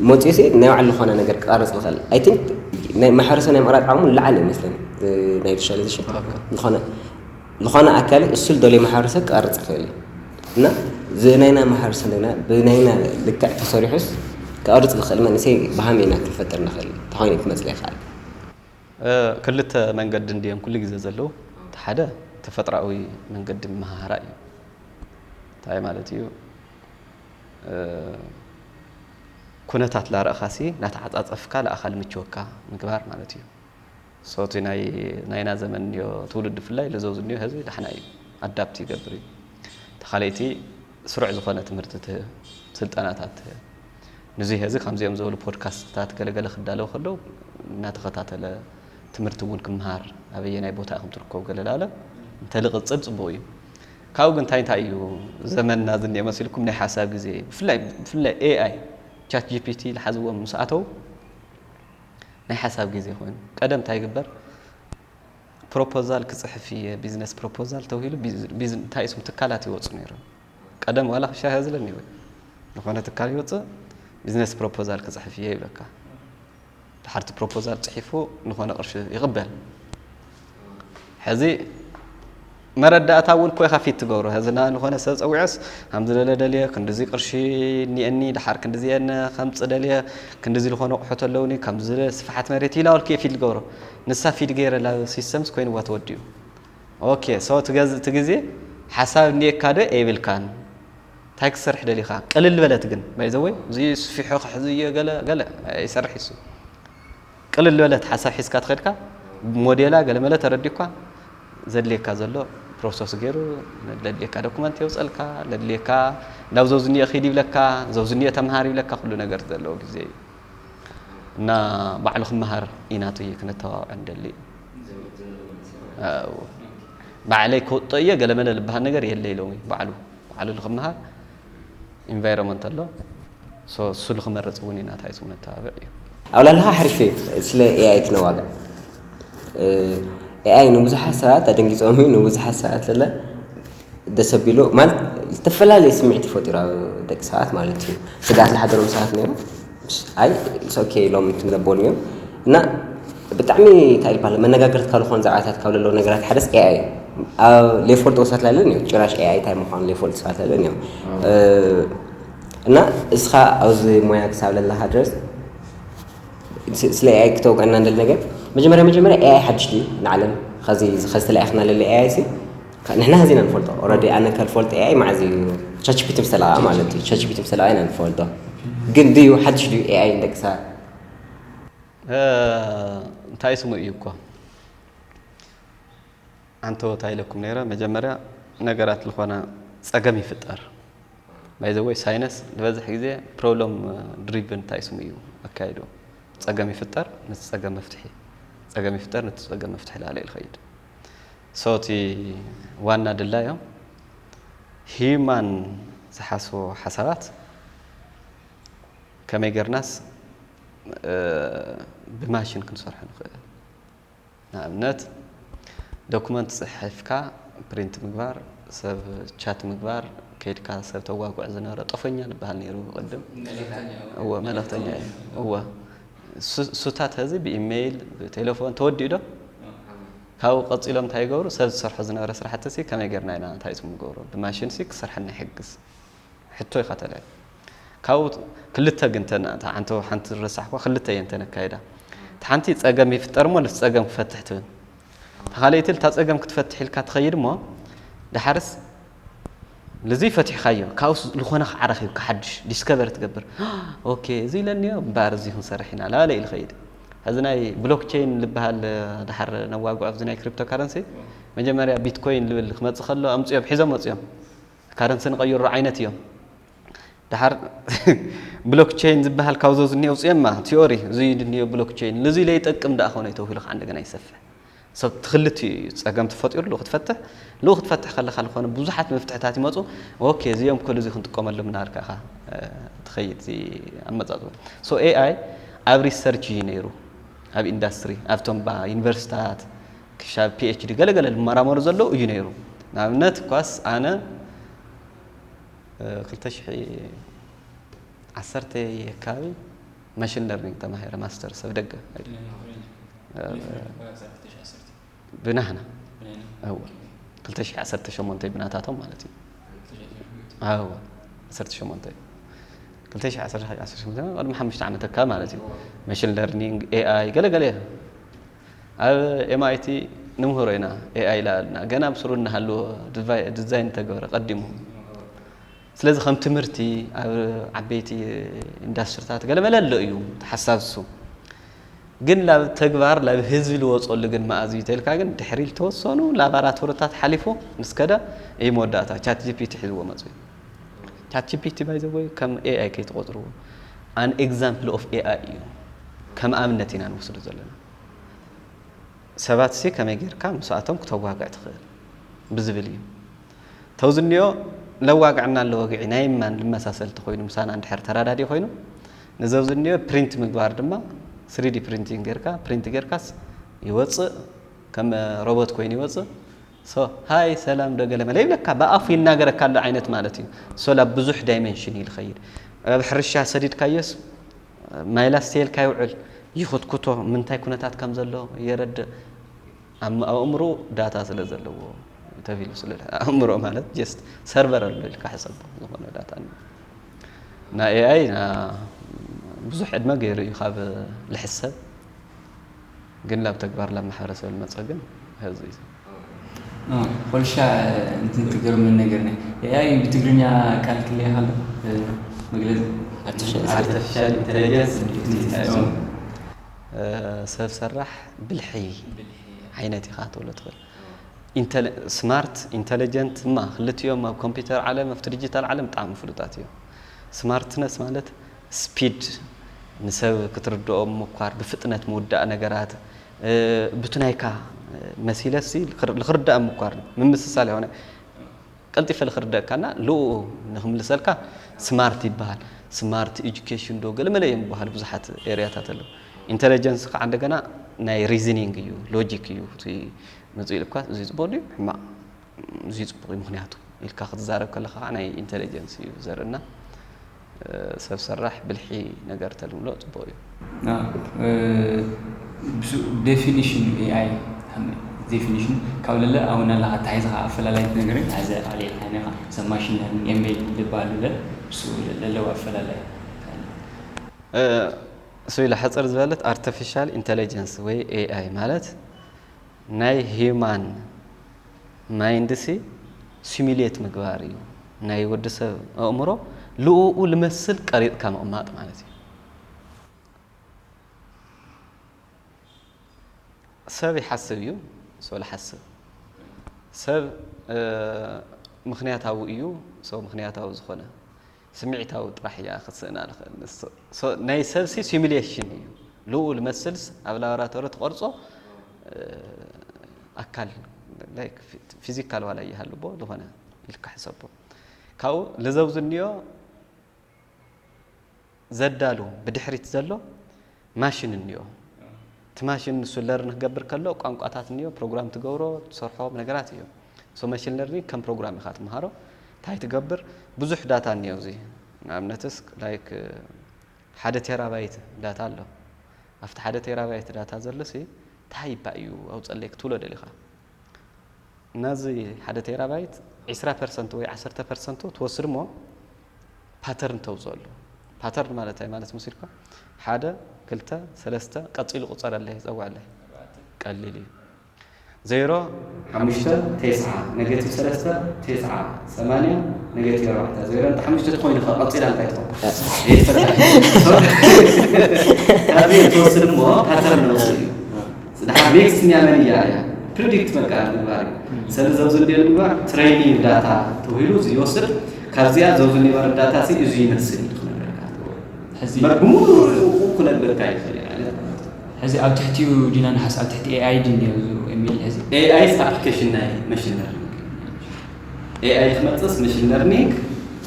መፅኡ ሲ ናይ ባዕሉ ዝኾነ ነገር ክቐርፅ ልኽእል ኣይ ቲንክ ማሕበረሰብ ናይ ምቕራፅ ዓቕሙ ንላዓሊ ይመስለኒ ናይ ዲጂታላይዜሽን ዝኾነ ዝኾነ ኣካል እሱ ዝደልዮ ማሕበረሰብ ክቐርፅ ይኽእል እዩ። እና እዚ ናይና ማሕበረሰብ እንደገና ብናይና ልክዕ ተሰሪሑስ ክቐርፅ ዝኽእል መንእሰይ ብሃመይ ኢና ክንፈጥር ንኽእል ተኾይኑ ክመፅእ ይኽእል። ክልተ መንገዲ እንድዮም ኩሉ ግዜ ዘለዉ። እቲ ሓደ ተፈጥሮኣዊ መንገዲ መሃራ እዩ። እንታይ ማለት እዩ? ኩነታት ላረእኻሲ ናተዓፃፀፍካ ለኣኻ ልምችወካ ምግባር ማለት እዩ። ሶቲ ናይ ናይና ዘመን እዮ ትውልድ ብፍላይ ለዘውዝ እኒዮ ህዚ ዳሕና እዩ ኣዳፕት ይገብር እዩ። ተኻለይቲ ስሩዕ ዝኾነ ትምህርቲ ትህብ ስልጠናታት ትህብ። ንዙይ ህዚ ከምዚኦም ዝበሉ ፖድካስትታት ገለገለ ክዳለው ከለዉ እናተኸታተለ ትምህርቲ እውን ክምሃር ኣበየናይ ቦታ ኢኹም ትርከቡ ገለ ላለ እንተልቕፅል ፅቡቕ እዩ። ካብኡ ግን እንታይ እንታይ እዩ ዘመንና ዝኒኦ መሲልኩም ናይ ሓሳብ ግዜ ብፍላይ ብፍላይ ኤኣይ ቻት ጂፒቲ ዝሓዝዎም ምስ ኣተው ናይ ሓሳብ ግዜ ኮይኑ ቀደም እንታይ ይግበር ፕሮፖዛል ክፅሕፍ እየ ቢዝነስ ፕሮፖዛል ተባሂሉ እንታይ ስም ትካላት ይወፁ ነይሮም። ቀደም ዋላ ክሻ ያዝለኒ ወይ ዝኾነ ትካል ይወፅእ ቢዝነስ ፕሮፖዛል ክፅሕፍ እየ ይብለካ። ድሓርቲ ፕሮፖዛል ፅሒፉ ዝኾነ ቅርሺ ይቕበል። ሕዚ መረዳእታ እውን ኮ ኢኻ ፊት ትገብሮ። ሕዚ ና ዝኾነ ሰብ ፀዊዐስ ከምዚ ደለ ደልየ ክንድዚ ቅርሺ እኒአኒ ድሓር ክንድዚ የነ ከምፅ ደልየ ክንድዚ ዝኾነ ኣቑሑት ኣለውኒ ከምዚ ስፍሓት መሬት ኢላ ወልክ ፊት ትገብሮ። ንሳ ፊድ ገይረ ላ ሲስተምስ ኮይንዋ ተወዲኡ። ኦኬ ሶ ትገዝእ እቲ ግዜ ሓሳብ እኒኤካ ዶ የብልካን? እንታይ ክትሰርሕ ደሊኻ? ቅልል በለት ግን ባይዘወይ እዚ ስፊሑ ክሕዚ እየ ገለ ገለ ኣይሰርሕ ይሱ ቅልል በለት ሓሳብ ሒዝካ ትኸድካ ሞዴላ ገለመለ ተረዲኳ ዘድልየካ ዘሎ ፕሮሰስ ገይሩ ለድልየካ ዶኩመንት የውፀልካ ለድልየካ ናብ ዘው ዝኒኦ ኪድ ይብለካ ዘው ዝኒኦ ተምሃር ይብለካ ኩሉ ነገር ዘለዎ ግዜ እዩ። እና ባዕሉ ክመሃር ኢና እቲ ክነተባብዖ ንደሊ። ባዕለይ ክወጦ እየ ገለመለ ዝበሃል ነገር የለ ኢሎም እዩ ባዕሉ ባዕሉ ንክመሃር ኢንቫይሮመንት ኣሎ። እሱ ንክመርፅ እውን ኢና እንታይ ስሙ ነተባብዕ እዩ። ኣብላልኻ ሓሪፍ እዩ። ስለ ኤኣይ ትነዋግዕ። ኤኣይ ንብዙሓት ሰባት ኣደንጊፆም እዩ ንብዙሓት ሰባት ለለ ደስ ኣቢሉ ማለት ዝተፈላለየ ስምዒት ይፈጢሩ ኣብ ደቂ ሰባት ማለት እዩ። ስግኣት ዝሓደሮም ሰባት ነይሩ። ኣይ ኦኬ ኢሎም እንትን ዘበሉ እዮም እና ብጣዕሚ እንታይ ይባል መነጋገርቲ ካብ ዝኾኑ ዛዕባታት ካብ ለለዉ ነገራት ሓደስ ኤኣይ ኣብ ሌፎልት ወሳት ላለን እዮም ጭራሽ ኤኣይ እንታይ ምዃኑ ሌፎልት ሰባት ላለን እዮም እና እስኻ ኣብዚ ሞያ ክሳብ ለለኻ ድረስ ስለ ኤኣይ ክተውቀና እንደል ነገር መጀመርያ መጀመርያ ኤኣይ ሓድሽ ድዩ ንዓለም ዚ ኸዚ ተለኣኽና ለለ ኤኣይ ሲ ንሕና ኸዚና ንፈልጦ ኦረዲ ኣነ ከልፈልጦ ኤኣይ መዓዝ እዩ ቻችፒቲ ምስ ተለኣ ማለት እዩ ቻችፒቲ ምስ ተለኣ ኢና ንፈልጦ ግን ድዩ ሓድሽ ድዩ ኤኣይ ንደቂ ሰባት እንታይ ስሙ እዩ እኮ ኣንተ እንታይ ኢለኩም ነይረ መጀመርያ ነገራት ዝኾነ ፀገም ይፍጠር ባይዘወይ ሳይነስ ዝበዝሕ ግዜ ፕሮብሎም ድሪቭን እንታይ ስሙ እዩ ኣካይዱ ፀገም ይፍጠር ነቲ ፀገም መፍትሒ ፀገም ይፍጠር ነቲ ፀገም መፍትሒ ላለ ይኸይድ ሶቲ ዋና ድላዮም ሂዩማን ዝሓስቦ ሓሳባት ከመይ ገርናስ ብማሽን ክንሰርሖ ንኽእል ንኣብነት ዶኩመንት ፅሒፍካ ፕሪንት ምግባር ሰብ ቻት ምግባር ከይድካ ሰብ ተዋጉዕ ዝነበረ ጠፎኛ ዝበሃል ነይሩ ቅድም እወ መለክተኛ እዩ እወ ሱታት ሀዚ ብኢሜይል ብቴሌፎን ተወዲኡ ዶ ካብኡ ቀፂሎም እንታይ ይገብሩ ሰብ ዝሰርሖ ዝነበረ ስራሕቲ ሲ ከመይ ገርና ኢና እንታይ ስም ንገብሮ ብማሽን ሲ ክሰርሐና ይሕግዝ ሕቶ ኢኻ ተልዕል ካብኡ ክልተ ግን ተንኣታ ሓንቲ ሓንቲ ዝረሳሕኳ ክልተ እየን ተነካይዳ እቲ ሓንቲ ፀገም ይፍጠር እሞ ነቲ ፀገም ክፈትሕ ትብል ተኻለይቲ እታ ፀገም ክትፈትሕ ኢልካ ትኸይድ እሞ ድሓርስ ልዙይ ፈቲሕካዮ ካብኡስ ዝኾነ ከዓ ረኺብካ ሓድሽ ዲስከቨር ትገብር ኦኬ እዚ ኢለኒዮ እምበኣር እዚ ክንሰርሕ ኢና ላለ ኢሉ ኸይድ ሕዚ ናይ ብሎክቸይን ዝበሃል ድሓር ነዋግዖ ኣብዚ ናይ ክሪፕቶ ካረንሲ መጀመርያ ቢትኮይን ዝብል ክመፅእ ከሎ ኣምፅኦም ሒዞም መፅኦም ካረንሲ ንቐይሮ ዓይነት እዮም ድሓር ብሎክቸይን ዝበሃል ካብዞ ዝኒ ኣውፅኦማ ቲዮሪ እዚ ድንዮ ብሎክቸይን ንዚ ለይጠቅም ደኣ ኾነ ተባሂሉ ከዓ እንደገና ይሰፍሕ ሰብ ትኽልት እዩ ፀገም ተፈጢሩ ልኡ ክትፈትሕ ልኡ ክትፈትሕ ከለካ ዝኾነ ብዙሓት መፍትሕታት ይመፁ ኦኬ እዚኦም ከሉ እዚ ክንጥቀመሎም እናበልካ ኢኻ ትኸይድ እዚ ኣመፃፅኡ ሶ ኤኣይ ኣብ ሪሰርች እዩ ነይሩ ኣብ ኢንዳስትሪ ኣብቶም ባ ዩኒቨርሲታት ክሻብ ፒኤችዲ ገለገለ ዝመራመሩ ዘለዉ እዩ ነይሩ ንኣብነት ኳስ ኣነ ክልተ ሽሕ ዓሰርተ ኣካባቢ ማሽን ለርኒንግ ተማሂረ ማስተር ሰብ ደገ ብናህና እወ ክልተ ሽሕ ዓሰርተ ሸሞንተ ብናታቶም ማለት እዩ። ኣዎ፣ ዓሰርተ ሸሞንተ፣ ክልተ ሽሕ ዓሰርተ ሸሞንተ፣ ቅድሚ ሓሙሽተ ዓመት ኣካ ማለት እዩ። መሽን ለርኒንግ፣ ኤኣይ፣ ገለ ገለ። ኣብ ኤምኣይቲ ንምህሮ ኢና፣ ኤኣይ ኢላልና ገና ኣብ ስሩ እናሃለወ ዲዛይን ተገበረ ቀዲሙ። ስለዚ ከም ትምህርቲ ኣብ ዓበይቲ ኢንዳስትሪታት ገለመለ ኣሎ እዩ እቲ ሓሳብ እሱ። ግን ናብ ተግባር ናብ ህዝቢ ልወፀሉ ግን መኣዝ እዩ ተልካ ግን ድሕሪ ዝተወሰኑ ላባራቶሪታት ሓሊፉ ምስ ከደ እዩ መወዳእታ ቻት ጂፒቲ ሒዝዎ መፁ እዩ። ቻት ጂፒቲ ባይዘወይ ከም ኤኣይ ከይትቆፅርዎ ኣን ኤግዛምፕል ኦፍ ኤኣይ እዩ። ከም ኣብነት ኢና ንወስዶ ዘለና። ሰባት ሲ ከመይ ጌርካ ምስኣቶም ክተዋግዕ ትኽእል ብዝብል እዩ። ተውዝንዮ ለዋግዕና ለወግዒ ናይ ማን ልመሳሰል ተኮይኑ ምሳና እንድሕር ተራዳዲ ኮይኑ ንዘውዝንዮ ፕሪንት ምግባር ድማ ስሪዲ ፕሪንቲንግ ጌርካ ፕሪንት ጌርካስ ይወፅእ ከም ሮቦት ኮይኑ ይወፅእ። ሶ ሃይ ሰላም ዶ ገለ መለ ይብለካ ብኣፉ ይናገረካ ኣሎ ዓይነት ማለት እዩ። ሶ ላብ ብዙሕ ዳይሜንሽን እዩ ልኸይድ። ኣብ ሕርሻ ሰዲድካዮስ ማይ ላስተየልካ ይውዕል ይኹትኩቶ ምንታይ ኩነታት ከም ዘሎ የረድእ። ኣብ ኣእምሮ ዳታ ስለ ዘለዎ ተቢሉ ስለ ኣእምሮ ማለት ጀስት ሰርቨር ኣሎ ኢልካ ሕሰብ ዝኾነ ዳታ ና ኤኣይ ብዙሕ ዕድመ ገይሩ እዩ ካብ ልሕሰብ ግን ላብ ተግባር ላብ ማሕበረሰብ ልመፀ ግን ህዚ እዩ። ፖልሻ እንትን ትገርምን ነገር ናይ ኤኣይ ብትግርኛ ቃል ክልያ ካለ መግለፂ ኣርቲፊሻል ኢንቴሊጀንስ ሰብ ሰራሕ ብልሒ ዓይነት ኢኻ ትብሎ ትኽእል። ስማርት ኢንቴሊጀንት እማ ክልቲኦም ኣብ ኮምፒውተር ዓለም ኣብቲ ዲጂታል ዓለም ብጣዕሚ ፍሉጣት እዮም። ስማርትነስ ማለት ስፒድ ንሰብ ክትርድኦም ምኳር ብፍጥነት ምውዳእ ነገራት ብትናይካ መሲለሲ ልክርዳእ ምኳር ምምስሳል የሆነ ቀልጢፈ ልክርደእካና ልኡ ንክምልሰልካ ስማርት ይበሃል። ስማርት ኤጁኬሽን ዶ ገለመለ እዮም ይበሃል ብዙሓት ኤሪያታት ኣለዉ። ኢንቴሊጀንስ ከዓ እንደገና ናይ ሪዝኒንግ እዩ ሎጂክ እዩ። እቲ መፅኡ ኢልኳ እዚ ፅቡቅ ድዩ ሕማቅ እዚ ፅቡቅ እዩ ምክንያቱ ኢልካ ክትዛረብ ከለካ ከዓ ናይ ኢንቴሊጀንስ እዩ ዘርእና። ሰብ ሰራሕ ብልሒ ነገር ተልምሎ ፅቡቅ እዩ። ዴፊኒሽን ኤኣይ ዴፊኒሽን ካብ ለለ ኣሁን ኣለካ ኣተሓሒዝካ ኣፈላላይ ትነግረኝ ኣዘ ኣልካ ኢኻ ሰብ ማሽን ለርኒንግ ኤምኤል ዝበሃሉ ለ እሱ ለለው ኣፈላላይ እሱ ኢለ ሕፅር ዝበለት ኣርቲፊሻል ኢንቴሊጀንስ ወይ ኤኣይ ማለት ናይ ሂዩማን ማይንድሲ ሲሚሌት ምግባር እዩ። ናይ ወዲ ሰብ ኣእምሮ ልኡኡ ልመስል ቀሪፅካ ምቕማጥ ማለት እዩ። ሰብ ይሓስብ እዩ፣ ሰው ልሓስብ። ሰብ ምክንያታዊ እዩ፣ ሰው ምክንያታዊ ዝኾነ ስምዒታዊ ጥራሕ እያ ክትስእና ልኽእል። ናይ ሰብሲ ሲሚሌሽን እዩ። ልኡ ልመስልስ ኣብ ላቦራቶሪ ትቐርጾ ኣካል ፊዚካል ዋላ ይሃልቦ ዝኾነ ኢልካ ሕሰቦ። ካብኡ ልዘውዝንዮ ዘዳሉ ብድሕሪት ዘሎ ማሽን እኒኦ። እቲ ማሽን ንሱ ለርን ክገብር ከሎ ቋንቋታት እኒኦ፣ ፕሮግራም ትገብሮ፣ ትሰርሖ ነገራት እዮም። ሶ ማሽን ለርኒንግ ከም ፕሮግራም ኢኻ ትመሃሮ። እንታይ ትገብር? ብዙሕ ዳታ እኒኦ። እዚ ንኣብነትስ ላይክ ሓደ ቴራባይት ዳታ ኣሎ። ኣብቲ ሓደ ቴራባይት ዳታ ዘሎ ሲ እንታይ ይባእ እዩ ኣውፀለይ ክትብሎ ደሊኻ። ናዚ ሓደ ቴራባይት ዒስራ ፐርሰንት ወይ ዓሰርተ ፐርሰንቱ ትወስድ እሞ ፓተርን ተውፅኦ ኣሎ። ፓተርን ማለት እንታይ ማለት መሲልካ? ሓደ ክልተ ሰለስተ ቀፂሉ ቁፀረለይ ፀውዐለይ ቀሊል እዩ። ዜሮ ሓሙሽተ ተስዓ ኔጌቲቭ ሰለስተ ተስዓ ሰማንያ ኔጌቲቭ ኣርባዕተ ዜሮ እንተ ሓሙሽተ ተኮይኑ ከ ቀፂላ እንታይ ትኸውን? ካብ ትወስድ እሞ ፓተርን ነውፅእ እዩ። ድሓር ኔክስት ኒያ መን እያ እያ ፕሪዲክት በቃ ምግባር እዩ። ሰለ ዘብዚ እንዲዮ ምግባር ትሬኒንግ ዳታ ተባሂሉ እዚ ይወስድ። ካብዚኣ ዘብዚ ኒበር ዳታ ሲ እዚ ይመስል እዩ ክነግረካ። ሕዚ በር ብሙሉ ርኡ ክነግረካ ይኽእል እየ ማለት ማለት እዩ። ሕዚ ኣብ ትሕቲኡ ዲና ንሓስ ኣብ ትሕቲ ኤኣይ ድንዮ እዚ ኤሚል ሕዚ ኤኣይ ስ ኣፕሊኬሽን ናይ መሽን ለርኒንግ ኤኣይ ክመፅስ መሽን ለርኒንግ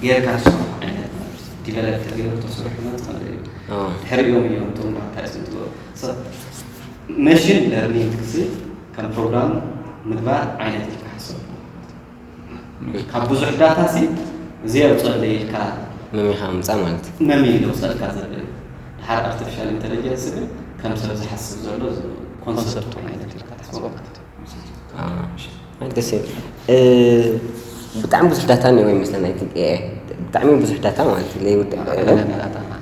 ጌርካ ትሰርሖ ዓይነት ማለት እዩ። ዲቨሎፕ ተገይሩ ተሰርሑ መፅእ ማለት እዩ። ኣዎ። ድሕሪኦም እዮም እቶም ኣታይስ እንትበሉ መሽን ለርኒንግ ሲ ከም ፕሮግራም ምግባር ዓይነት ኢልካ ሓሰብ ካብ ብዙሕ ዳታ ሲ እዚ ኣውፅአለይ ኢልካ መሚኻ ምፃእ ማለት እዩ። መሚ ለውፀልካ ዘሎ እዩ። ድሓር ኣርቲፊሻል ኢንቴሊጀንስ ግን ከም ሰብ ዝሓስብ ዘሎ ኮንሰፕት ዓይነት ኢልካ ትሓስቦ ማለት እዩ። ኣዎ። ደስ ይብል። ብጣዕሚ ብዙሕ ዳታ እኒኦ ይመስለና። ብጣዕሚ ብዙሕ ዳታ ማለት እዩ።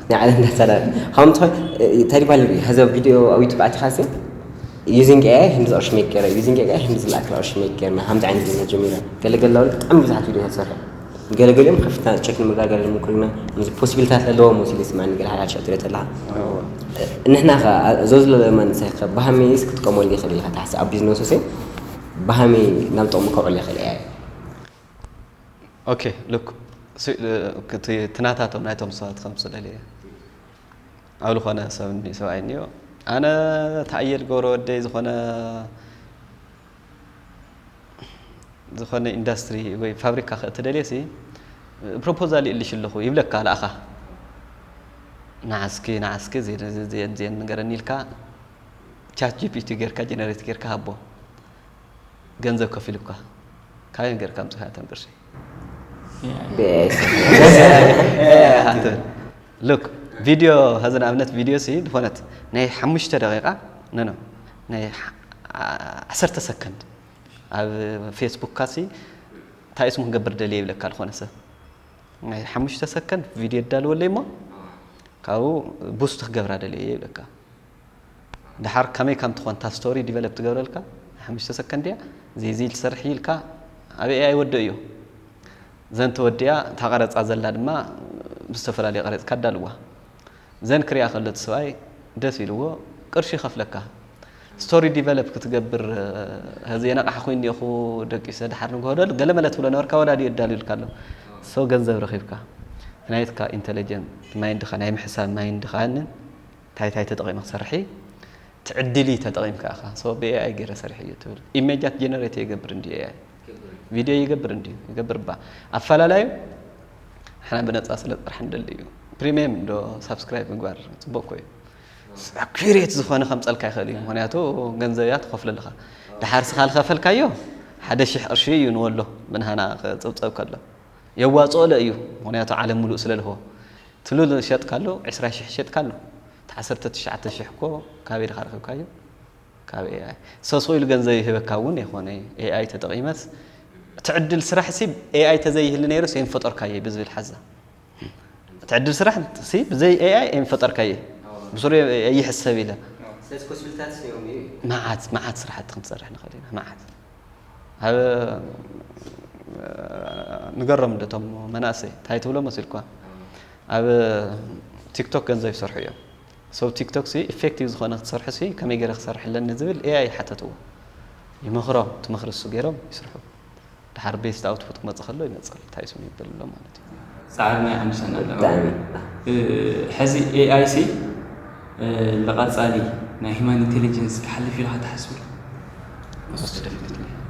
ናይ ዓለም ዳታ ከምትኾን እንታይ ይባል ሀዘ ቪዲዮ ኣብ ዩቱብ ኣቲኻ ሲ using AI ህንዲ ቅርሺ ሜክ ገይረ using AI ህንዲ ዝለኣክል ቅርሺ ሜክ ገይርና ከምዚ ዓይነት ቢዝነስ ጀሚረ ገለገለ ብጣዕሚ ብዙሓት ቪዲዮ ተሰርሐ። ገለገሊኦም ከፍታ ቸክ ንምጋገር ንምኩልና ምስ ፖሲቢልታት ኣለዎ መሲሉ ስማኒ ገለ ሓዳሽ ዕድል ተላ ንሕና ኸ እዞ ዝለለ መንእሰይ ኸ ብሃመይስ ክትጥቀመሉ ይኽእል ኢኻ ትሓስብ ኣብ ቢዝነሱ ሲ ብሃመይ ናብ ጥቕሚ ከውዕል ይኽእል እያ። ኦኬ ሉክ ትናታቶም ናይቶም ሰባት ከምፅእ ደልየ ኣብ ዝኾነ ሰብ ሰብኣይ እኒኦ ኣነ ተኣየ ዝገብሮ ወደይ ዝኾነ ዝኾነ ኢንዳስትሪ ወይ ፋብሪካ ክእቲ ደልየ ሲ ፕሮፖዛል ይእልሽ ኣለኹ ይብለካ ለኣኻ ንዓስኪ ንዓስኪ ዜን ንገረኒ ኢልካ ቻት ጂፒቲ ጌርካ ጀነሬት ጌርካ ሃቦ ገንዘብ ከፊሉካ ካበይ ጌርካ ኣምፅኻ ተን ቅርሺ ሉክ ቪድዮ ሀዚ ንኣብነት ቪድዮ ሲ ዝኾነት ናይ ሓሙሽተ ደቂቃ ነኖ ናይ ዓሰርተ ሰከንድ ኣብ ፌስቡክካ ሲ እንታይ ስሙ ክገብር ደልየ ይብለካ ዝኾነ ሰብ ናይ ሓሙሽተ ሰከንድ ቪድዮ ይዳልወለይ እሞ ካብኡ ቡስት ክገብራ ደልየ ይብለካ ድሓር ከመይ ከም ትኾን እታ ስቶሪ ዲቨሎፕ ትገብረልካ ሓሙሽተ ሰከንድ እያ ዚዚ ትሰርሕ ኢልካ ኣብ ኤኣይ ወደ እዩ ዘን ተወዲኣ እታ ቀረፃ ዘላ ድማ ብዝተፈላለዩ ቀረፅካ ኣዳልዋ ዘን ክሪኣ ከሎ እቲ ሰብኣይ ደስ ኢልዎ ቅርሺ ይኸፍለካ ስቶሪ ዲቨሎፕ ክትገብር ሀዚ የነቃሕ ኮይኑ እኹ ደቂሰ ድሓር ንግሆ ዶ ገለ መለ ትብሎ ነበርካ ወዳዲ የዳልዩልካ ኣሎ ሶ ገንዘብ ረኺብካ ናይትካ ኢንቴሊጀንት ማይንድኻ ናይ ምሕሳብ ማይንድኻንን እንታይ እንታይ ተጠቒመ ክሰርሒ ትዕድሊ ተጠቒምካ ኢኻ ሶ ብኤኣይ ገይረ ሰሪሐ እዩ ትብል ኢሜጃት ጀነሬት የገብር እንዲ ኤኣይ ቪድዮ ይገብር እንዲ ይገብር እባ ኣፈላላዩ ንሕና ብነፃ ስለ ፅራሕ ንደሊ እዩ ፕሪሚየም ዶ ሳብስክራይብ ምግባር ፅቡቅ ኮ እዩ ኣኩሬት ዝኾነ ከምፀልካ ይኽእል እዩ ምክንያቱ ገንዘብ እያ ትኸፍለልኻ ድሓር ስኻ ዝኸፈልካዮ ሓደ ሽሕ ቅርሺ እዩ ንወሎ ብንሃና ክፅብፀብ ከሎ የዋፅኦለ እዩ ምክንያቱ ዓለም ሙሉእ ስለልሆ ትሉል ሸጥካሉ ዕስራ ሽሕ ሸጥካሉ እቲ ዓሰርተ ትሽዓተ ሽሕ እኮ ካበይ ድኻ ረኺብካዮ ካብ ኤኣይ ሰስቑ ኢሉ ገንዘብ ይህበካ እውን የኾነ ኤኣይ ተጠቒመስ እቲ ዕድል ስራሕ ሲ ኤኣይ ተዘይህሊ ነይሩ ሴን ፈጠርካየ ብዝብል ሓዛ እቲ ዕድል ስራሕ ሲ ብዘይ ኤኣይ ኤን ፈጠርካየ ብሱሩ ይሕሰብ ኢለ ስለዚ ኮስፒታልስ ነይሮም እዩ መዓት መዓት ስራሕቲ ክንሰርሕ ንኽእል ኢና መዓት ኣብ ንገሮም ዶ ቶም መናእሰይ እንታይ ትብሎ መሲልኳ ኣብ ቲክቶክ ገንዘብ ይሰርሑ እዮም ሰው ቲክቶክ ሲ ኢፌክቲቭ ዝኾነ ክትሰርሑ ሲ ከመይ ገይረ ክሰርሕ ኣለኒ ዝብል ኤኣይ ይሓተትዎ ይመኽሮም ትመኽሪ እሱ ገይሮም ይስርሑ ድሓር ቤስት ኣውትፑት ክመፅእ ከሎ ይመፅእ እንታይ ስሙ ይበል ኣሎ ማለት እዩ ፃዕሪ ናይ ኣምሰን ኣለዎ ሕዚ ኤኣይ ሲ ንቐፃሊ ናይ ሂማን ኢንቴሊጀንስ ክሓልፍ ኢልካ ትሓስብ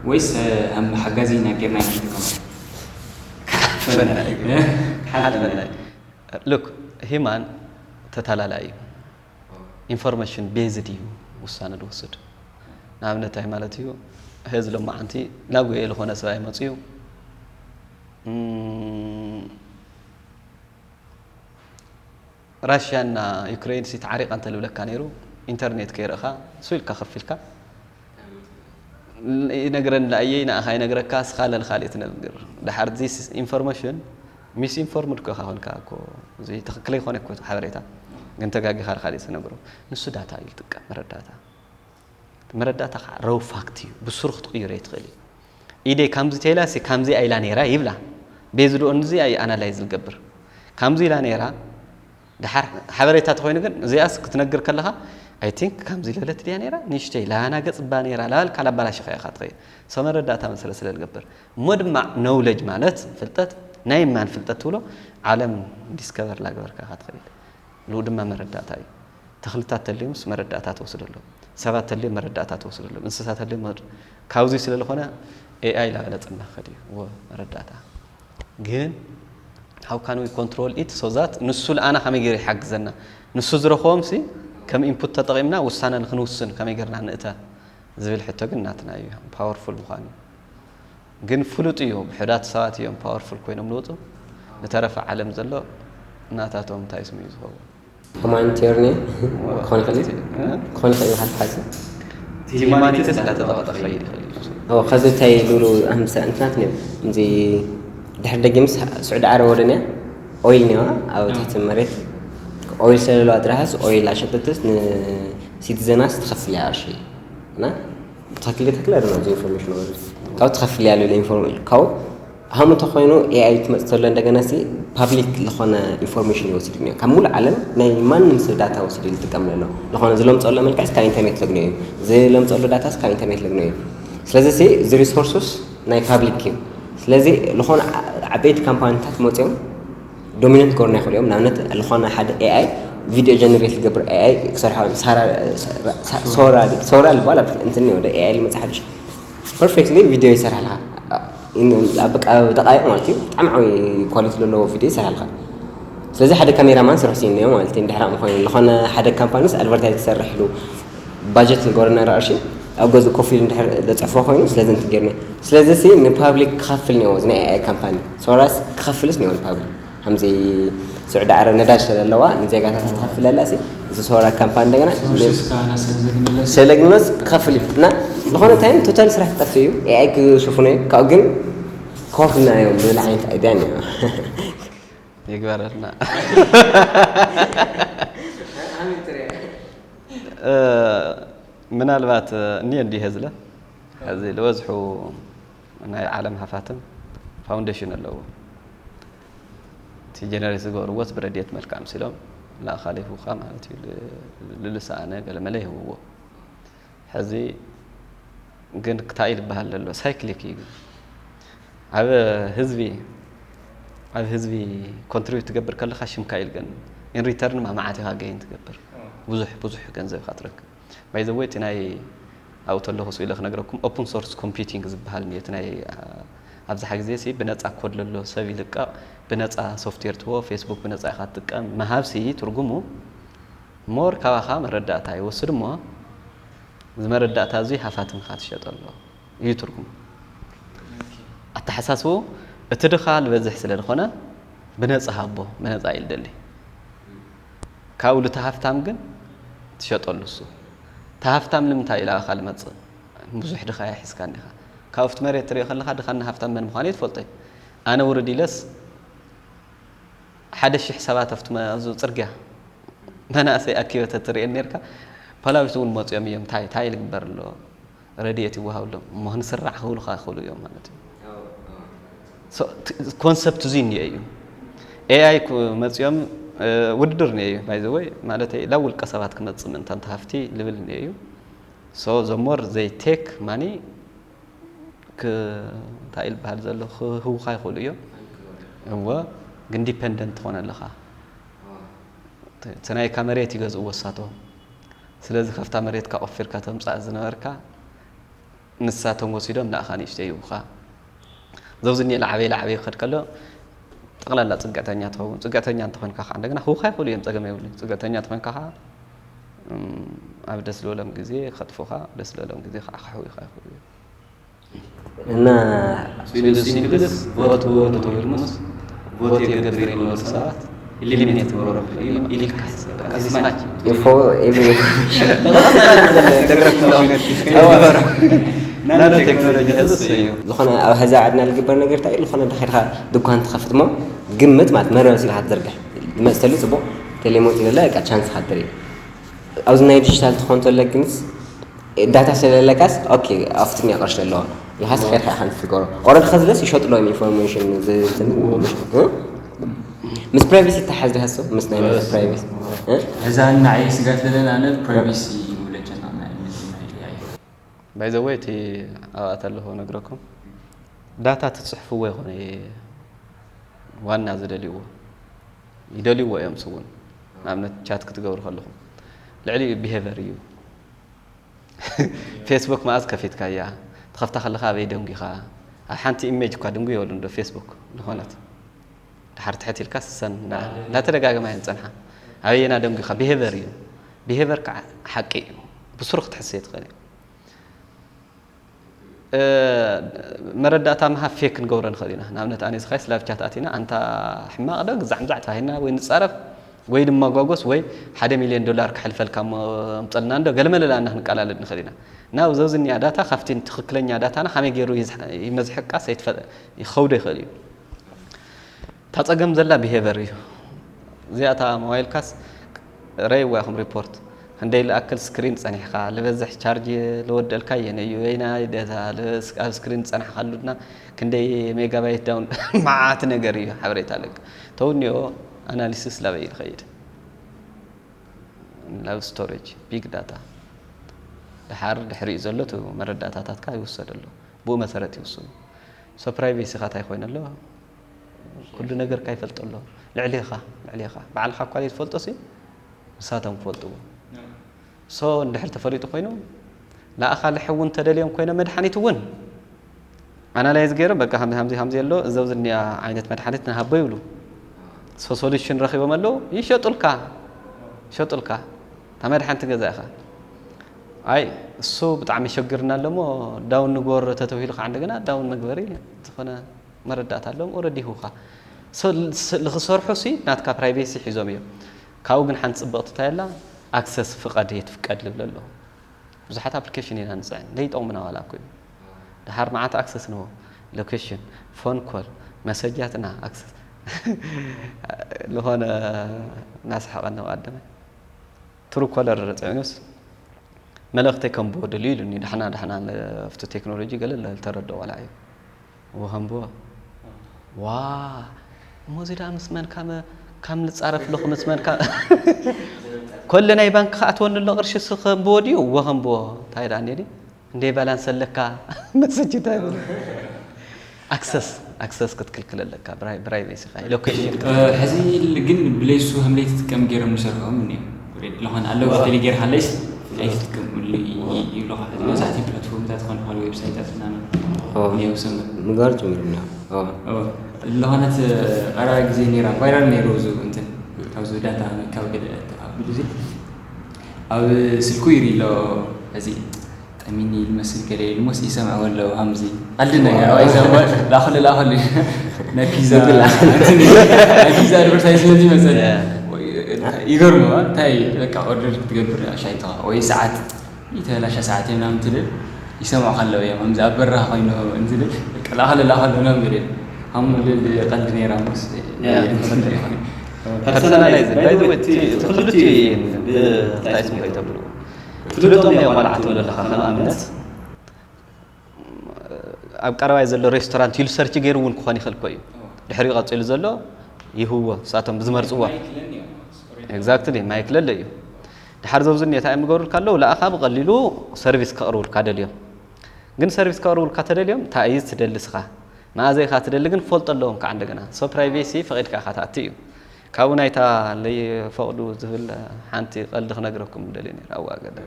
ወይስ ከም ሓጋዚ ኢና ጌርና ኢና ንጥቀመሉ ሉክ ሂማን ተታላላይ እዩ ኢንፎርሜሽን ቤዝድ እዩ ውሳነ ዝወስድ ንኣብነት እንታይ ማለት እዩ ህዝ ሎማዓንቲ ናጉየ ዝኾነ ሰብ ኣይመፅዩ ራሽያ እና ዩክሬን ሲ ተዓሪቐ እንተልብለካ ነይሩ ኢንተርኔት ከይርእኻ ሱ ኢልካ ከፊልካ ይነግረኒ ለኣየይ ንኣኻ ይነግረካ ስኻ ለልካሊእ ትነግር ድሓር ዚስ ኢንፎርሜሽን ሚስ ኢንፎርምድ ኮ ኢኻ ኮንካ እኮ እዚ ትኽክለይ ኮነ እኮ ሓበሬታ ግን ተጋጊኻ ልካሊእ ትነግሮ ንሱ ዳታ እዩ ዝጥቀም መረዳታ መረዳእታ ከዓ ረው ፋክት እዩ ብስሩ ክትቅይሮ ይትኽእል እዩ ኢደይ ካምዚ ተይላ ሲ ካምዚ ኣይላ ነይራ ይብላ ቤዚ ድኦ ንዚ ኣዩ ኣናላይዝ ዝገብር ካምዚ ኢላ ነይራ ድሓር ሓበሬታ ተኮይኑ ግን እዚኣስ ክትነግር ከለካ ኣይ ቲንክ ካምዚ ለለት ድያ ነይራ ንሽተይ ላና ገጽባ ነይራ ላልካ ላባላሽካ ኢካ ትኸይድ ሰው መረዳእታ መሰረት ስለ ዝገብር እሞ ድማ ነውለጅ ማለት ፍልጠት ናይ ማን ፍልጠት ትብሎ ዓለም ዲስከቨር ላገበርካ ኢካ ትኸይድ ልኡ ድማ መረዳእታ እዩ ተኽልታት ተልዮምስ መረዳእታ ትወስደሎም ሰባት ተልዮም መረዳእታ ትወስደሎም እንስሳ ተልዮም ካብዚ ስለ ዝኾነ ኤኣይ ላበለፅና ከድዩ እዎ መረዳእታ ግን how can we control it so that ንሱ ለኣና ከመይ ገይሩ ይሓግዘና ንሱ ዝረኽቦም ሲ ከም ኢንፑት ተጠቒምና ውሳነ ንክንውስን ከመይ ገርና ንእተ ዝብል ሕቶ ግን ናትና እዩ ፓወርፉል ምዃኑ ግን ፍሉጥ እዩ ውሑዳት ሰባት እዮም ፓወርፉል ኮይኖም ዝወፁ ንተረፈ ዓለም ዘሎ ናታቶም እንታይ ስሙ እዩ ዝኸውን ሂማኒቴርኒ ክኾን ይኽእል ክኾን ይኽእል ይበሃል ሓዚ ሂማኒቲ ስለ ተጠቐጠ ክኸይድ ይኽእል እዩ ከዚ እንታይ ይብሉ ኣምሳ እንትናት ነም እዚ ድሕር ደጊምስ ስዑዲ ዓረብ ወደንያ ኦይል ኔዋ ኣብ ትሕቲ መሬት ኦይል ስለለዋ ጥራሕስ ኦይል ኣሸጠትስ ንሲቲዘናስ ትኸፍል እያ ቅርሺ እና ትኸክል ትኽክል ኣይደለም እዚ ኢንፎርሜሽን ወረድ ካብ ትኸፍል እያ ልብል ኢንፎርሜሽን ካብኡ ሃሙ ተኮይኑ ኤኣይ ትመጽእ ተሎ እንደገና ሲ ፓብሊክ ዝኾነ ኢንፎርሜሽን ይወስድ እኒኦ ካብ ሙሉ ዓለም ናይ ማንም ሰብ ዳታ ወስድ ይጥቀም ኣሎ ዝኾነ ዝለምፀሎ መልክዕስ ካብ ኢንተርኔት ለግኖ እዩ ዝለምፀሎ ዳታስ ካብ ኢንተርኔት ለግኖ እዩ ስለዚ ሲ እዚ ሪሶርሱስ ናይ ፓብሊክ እዩ ስለዚ ዝኾነ ዓበይቲ ካምፓኒታት መፅኦም ዶሚነንት ክገብሩና ይኽእሉ እዮም ንኣብነት ዝኾነ ሓደ ኤኣይ ቪድዮ ጀነሬት ዝገብር ኤኣይ ክሰርሖ ሶራ ሶራ ዝበሃል ኣብ እንትን ወደ ኤኣይ ልመፅእ ሓድሽ ፐርፌክትሊ ቪድዮ ይሰርሓልካ በቃ ደቃይቅ ማለት እዩ ብጣዕሚ ዓብይ ኳሊቲ ዘለዎ ቪድዮ ይሰርሓልካ ስለዚ ሓደ ካሜራማን ስርሑ ሲንዮ ማለት እዩ ድሕራ ምኮይኑ ዝኾነ ሓደ ካምፓኒስ ኣድቨርታይዝ ክሰርሕ ኢሉ ባጀት ዝገበረና ርኣርሺ ኣብ ገዝኡ ኮፍ ኢሉ እንድሕር ዘፅሕፎ ኮይኑ ስለዚ እንትን ጌርኒ ስለዚ ሲ ንፓብሊክ ክኸፍል ኒዎ እዚ ናይ ኤኣይ ካምፓኒ ሶራስ ክኸፍልስ ኒዎ ንፓብሊክ ከምዚ ስዑዲ ዓረብ ነዳጅ ስለለዋ ንዜጋታት ትኸፍል ኣላ ሲ እዚ ሶራ ካምፓኒ እንደገና ስለግንሎስ ክኸፍል እዩ እና ዝኾነ ታይም ቶታል ስራሕ ትጠፍእ እዩ ኤኣይ ክሽፍኖ እዩ ካብኡ ግን ኮፍና እዮም ዝብል ዓይነት ኣይድያ ኒዮ ይግበረልና ምናልባት እኒኦ እንዲህ ህዝለ ሕዚ ዝበዝሑ ናይ ዓለም ሃፋትም ፋውንዴሽን ኣለዎ እቲ ጀነሬት ዝገበርዎስ ብረድኤት መልክዕ ኣምሲሎም ላእኻል ይህቡኻ ማለት እዩ ልልሰኣነ ገለመለ ይህብዎ ሕዚ ግን ክታይ ዝበሃል ዘሎ ሳይክሊክ እዩ ኣብ ህዝቢ ኣብ ህዝቢ ኮንትሪቢዩት ትገብር ከለካ ሽምካ ኢልገን ኢን ሪተርን ማማዓት ኢኻ ገይን ትገብር ብዙሕ ብዙሕ ገንዘብ ኢኻ ትረክብ ባይ ዘ ወይ እቲ ናይ ኣብኡ ተለኹ ስኢለ ክነግረኩም ኦፕን ሶርስ ኮምፒውቲንግ ዝበሃል እዩ እቲ ናይ ኣብዝሓ ግዜ ሲ ብነፃ ኮድ ለሎ ሰብ ይልቀቕ ብነፃ ሶፍትዌር ትህቦ ፌስቡክ ብነፃ ኢኻ ትጥቀም ምሃብ ሲ ትርጉሙ ሞር ካባኻ መረዳእታ ይወስድ እሞ እዚ መረዳእታ እዙይ ሃፋትምካ ትሸጠሎ እዩ ትርጉሙ ኣተሓሳስቡ እቲ ድኻ ዝበዝሕ ስለ ዝኾነ ብነፃ ሃቦ ብነፃ ኢልደሊ ካብኡ ልቲ ሃፍታም ግን ትሸጠሉ እሱ እቲ ሃፍታም ንምንታይ ኢላኻ ልመፅእ ብዙሕ ድኻ ይሕዝካ እንዲኻ ካብኡ ፍቲ መሬት ትሪኦ ከለኻ ድኻና ሃፍታም መን ምዃኑ ትፈልጦ እዩ ኣነ ውርድ ኢለስ ሓደ ሽሕ ሰባት ኣብቲ መ- ኣብዚ ፅርግያ መናእሰይ ኣኪበ ተትርእየን ነርካ ፖላዊስ እውን መፅኦም እዮም እንታይ እንታይ ልግበር ኣሎ ረድኤት ይወሃብሎም እሞ ክንስራዕ ክብሉካ ይኽእሉ እዮም ማለት እዩ ኮንሰፕት እዚ እኒኦ እዩ ኤኣይ መፅኦም ውድድር እኒኦ እዩ ባይዘወይ ማለት ላ ውልቀ ሰባት ክመፅእ ምእንታን ተሃፍቲ ልብል እኒኦ እዩ so the more they take money እንታይ ዝበሃል ዘሎ ክህውኻ ይኽእሉ እዮም እወ ግን ዲፐንደንት ትኾነ ኣለኻ እቲ ናይካ መሬት ይገዝእዎ እሳቶም ስለዚ ካብታ መሬትካ ቆፊርካ ተምፃእ ዝነበርካ ንሳቶም ወሲዶም ንኣኻ ንእሽተይ ይህቡኻ ዘውዝኒ ላዕበይ ላዕበይ ክኸድ ከሎ ጠቕላላ ፅግዕተኛ ትኸውን ፅግዕተኛ እንተኾንካ ከዓ እንደገና ህውኻ ይኽእሉ እዮም ፀገም የብሉ ፅግዕተኛ ተኾንካ ከዓ ኣብ ደስ ዝበሎም ግዜ ከጥፉኻ ደስ ዝበሎም ግዜ ከዓ ክሕውዩኻ ይኽእሉ እዮም እና ስዊድን ሲንግልስ ቮት ወርድ ወይድሙስ ቮት የገብር የብሎም ሰባት ኢሊሚኔት ወረዱ ኢልካስ በቃ ስማች ዝኾነ ኣብ ሀዛ ዓድና ዝግበር ነገር እንታይ ዝኾነ ድካ ድካ ድኳን ትኸፍት ሞ ግምት ማለት መርበብ ሲልካ ትዘርግሕ ዝመፅተሉ ፅቡቅ ቴሌሞት ይለላ ቻንስ ካትርኢ ኣብዚ ናይ ዲጂታል ትኾን ተሎ ግንስ ዳታ ስለለካስ ኦኬ ኣፍትኛ ቅርሽ ኣለዋ ኢልካስ ከይድካ ኢኻ ንፍገሮ ኦረድ ከዝለስ ይሸጥሎም ኢንፎርሜሽን ምስ ፕራይቬሲ ተሓዝ ዲሃሶ ምስ ናይ ፕራይቬሲ እዛ ንዓይ ስጋት ዘለና ኣነ ፕራይቬሲ ይብለቸና ባይዘወይ እቲ ኣብኣ ተለኹ ነግረኩም ዳታ ትፅሕፍዎ ይኾነ ዋና ዝደልይዎ ይደልይዎ እዮም ስውን ንኣብነት ቻት ክትገብሩ ከለኹም ልዕሊ ቢሄቨር እዩ ፌስቡክ መኣዝ ከፊትካያ ትኸፍታ ከለካ ኣበይ ደንጉኻ ኣብ ሓንቲ ኢሜጅ እኳ ድንጉ የብሉ ዶ ፌስቡክ ዝኾነት ድሓር ትሕት ኢልካ ስሰን እንዳተደጋገማ እየን ፀንሓ ኣበየና ደንጉኻ ቢሄቨር እዩ ቢሄቨር ከዓ ሓቂ እዩ ብስሩ ክትሕሰ ትኽእል እዩ መረዳእታ ምሃብ ፌክ ክንገብሮ ንኽእል ኢና ንኣብነት ኣነ ስኻይ ስላብ ቻት ኣቲና ኣንታ ሕማቕ ዶ ግዛዕ ምዛዕ ተባሂልና ወይ ንፃረፍ ወይ ድማ ጓጎስ ወይ ሓደ ሚልዮን ዶላር ክሕልፈልካ እሞ ኣምፀልና እንዶ ገለመለ ዳኣ ክንቀላለድ ንኽእል ኢና። ናው ዘውዝኒያ ዳታ ካብቲ ትኽክለኛ ዳታና ከመይ ገይሩ ይዝሕ- ይመዝሕቃስ ኣይትፈ- ይኸውዶ ይኽእል እዩ። እታ ፀገም ዘላ ቢሄቨር እዩ። እዚኣታ ሞባይልካስ ረይዋ ኢኹም ሪፖርት ክንደይ ልኣክል ስክሪን ፀኒሕካ ልበዝሕ ቻርጅ ልወደልካ የነ እዩ ወይና ደታ ኣብ ስክሪን ዝፀናሕካሉ ድና ክንደይ ሜጋባይት ዳውን መዓት ነገር እዩ ሓበሬታ ኣለካ ተውኒኦ ኣናሊሲስ ላበይ ይኸይድ ናብ ስቶሬጅ ቢግ ዳታ ድሓር ድሕሪኡ ዘሎ እቲ መረዳእታታትካ ይውሰድ ኣሎ ብኡ መሰረት ይውስኑ so ፕራይቬሲኻ እንታይ ኮይኑ ኣሎ ኩሉ ነገርካ ይፈልጦ ኣሎ ልዕሌኻ ልዕሌኻ ባዕልኻ እኳ ዘይትፈልጦ ሲ ንሳቶም ክፈልጥዎ so እንድሕር ተፈሊጡ ኮይኑ ለኣኻ ልሕውን ተደልዮም ኮይኖም መድሓኒት እውን ኣናላይዝ ገይሮም በቃ ከምዚ ከምዚ ከምዚ ኣሎ እዘው ዝኒኣ ዓይነት መድሓኒት ንሃቦ ይብሉ so ሶሉሽን ረኺቦም ኣለዉ ይሸጡልካ ይሸጡልካ እታ መድሓኒት ገዛ ኢኻ ኣይ እሱ ብጣዕሚ ሸግርና ኣለሞ ዳውን ንግበሮ ተተባሂሉ ከዓ እንደገና ዳውን መግበሪ ዝኾነ መረዳእታ ኣለዎም ኦረዲ ይህውካ ንክሰርሑ ሲ ናትካ ፕራይቬሲ ሒዞም እዮም ካብኡ ግን ሓንቲ ፅብቕቲ እንታይ ኣላ ኣክሰስ ፍቐድ የትፍቀድ ልብል ኣለኹ ብዙሓት ኣፕሊኬሽን ኢና ንፅዕን ዘይጠቕሙና ዋላ እኮ እዩ ድሓር መዓት ኣክሰስ ንቦ ሎኬሽን ፎን ኮል መሰጃትና ኣክሰስ ዝኾነ እናስሓቐኒ ቀደመ ትሩ ኮለር ፅዕኑስ መልእኽተይ ከምብቦ ደልዩ ኢሉኒ ዳሕና ዳሕና ኣብቲ ቴክኖሎጂ ገለ ዝተረድኦ ቆልዓ እዩ እዎ ከምብቦ ዋ እሞ እዚ ደኣ ምስ መን ካም ካም ንጻረፍ ኣለኹ ምስ መን ካም ኮለ ናይ ባንክ ክኣትወኒ ኣሎ ቅርሺ ስ ከምብቦ ድዩ እዎ ከምብቦ እንታይ ደኣ እንዴ እንዴ ባላንስ ኣለካ መስጅ እንታይ ብሎ ኣክሰስ ኣክሰስ ክትክልክል ኣለካ ብራይቬሲኻ ሎኬሽን ሕዚ ግን ብለይሱ ከም ለይትጥቀም ገይሮም ዝሰርሖም እኒኦም ኦሬዲ ለኾነ ኣለዉ ፍትሊ ገይርካ ለይስ ኣይትጥቀምሉ ይብሉኻ ሕዚ መብዛሕትኡ ፕላትፎርምታት ኾነ ኾነ ዌብሳይታት ምናምን እኒኦም ሰም ምግባር ጀሚሩ እኒኦ እዎ ለኾነት ቀረባ ግዜ ነይራ ቫይራል ነይሩ እዚ እንትን ካብዚ ዳታ ካብ ገለ ተቐብል እዚ ኣብ ስልኩ ይርኢ ኣሎ ሕዚ ጠሚኒ ዝመስል ገለ ኢሉ ሞስ ይሰምዕዎ ኣለዉ ሃምዚ ቀልዲ ነገር ኣባይ ዘንባል ላኸሉ ላኸሉ ናይ ፒዛ ናይ ፒዛ ኣድቨርታይዝመንት ይመስል ይገርሙ እንታይ በቃ ኦርደር ክትገብር ሻይትኻ ወይ ሰዓት ይተበላሸ ሰዓት ምናምን ትብል ይሰምዑ ከለዉ እዮም ከምዚ ኣብ በራህ ኮይኑ እንትብል ላኸሉ ላኸሉ ምናምን ገለ ሃሙ ልል ቀልዲ ነይራ ሞስ ፐርሰናላይዝ ባይ ዘ ወይ እቲ ክልቲ እንታይ ስምዒት ተብሉ ትብልጦም እዮም ቆልዓ ትብሉ ኣለኻ ከም ኣብነት ኣብ ቀረባይ ዘሎ ሬስቶራንት ኢሉ ሰርች ገይሩ እውን ክኾን ይኽእል እኮ እዩ ድሕሪኡ ቀፂሉ ዘሎ ይህዎ ንሳቶም ብዝመርፅዎ ኤግዛክትሊ ማይክ ለለ እዩ ድሓር ዘውዝኒ እንታይ እዮም ዝገብሩልካ ኣለዉ ለኣኻ ብቐሊሉ ሰርቪስ ከቕርቡልካ ደልዮም ግን ሰርቪስ ከቕርቡልካ ተደልዮም እንታይ እዩ ትደሊ ስኻ መኣዘይ ኢኻ ትደሊ ግን ክፈልጡ ኣለዎም ከዓ እንደገና so ፕራይቬሲ ፈቒድካ ኢኻ ትኣቲ እዩ ካብኡ ናይታ ለይፈቕዱ ዝብል ሓንቲ ቀልዲ ክነግረኩም ደልየ ነይረ ኣዋ ገለ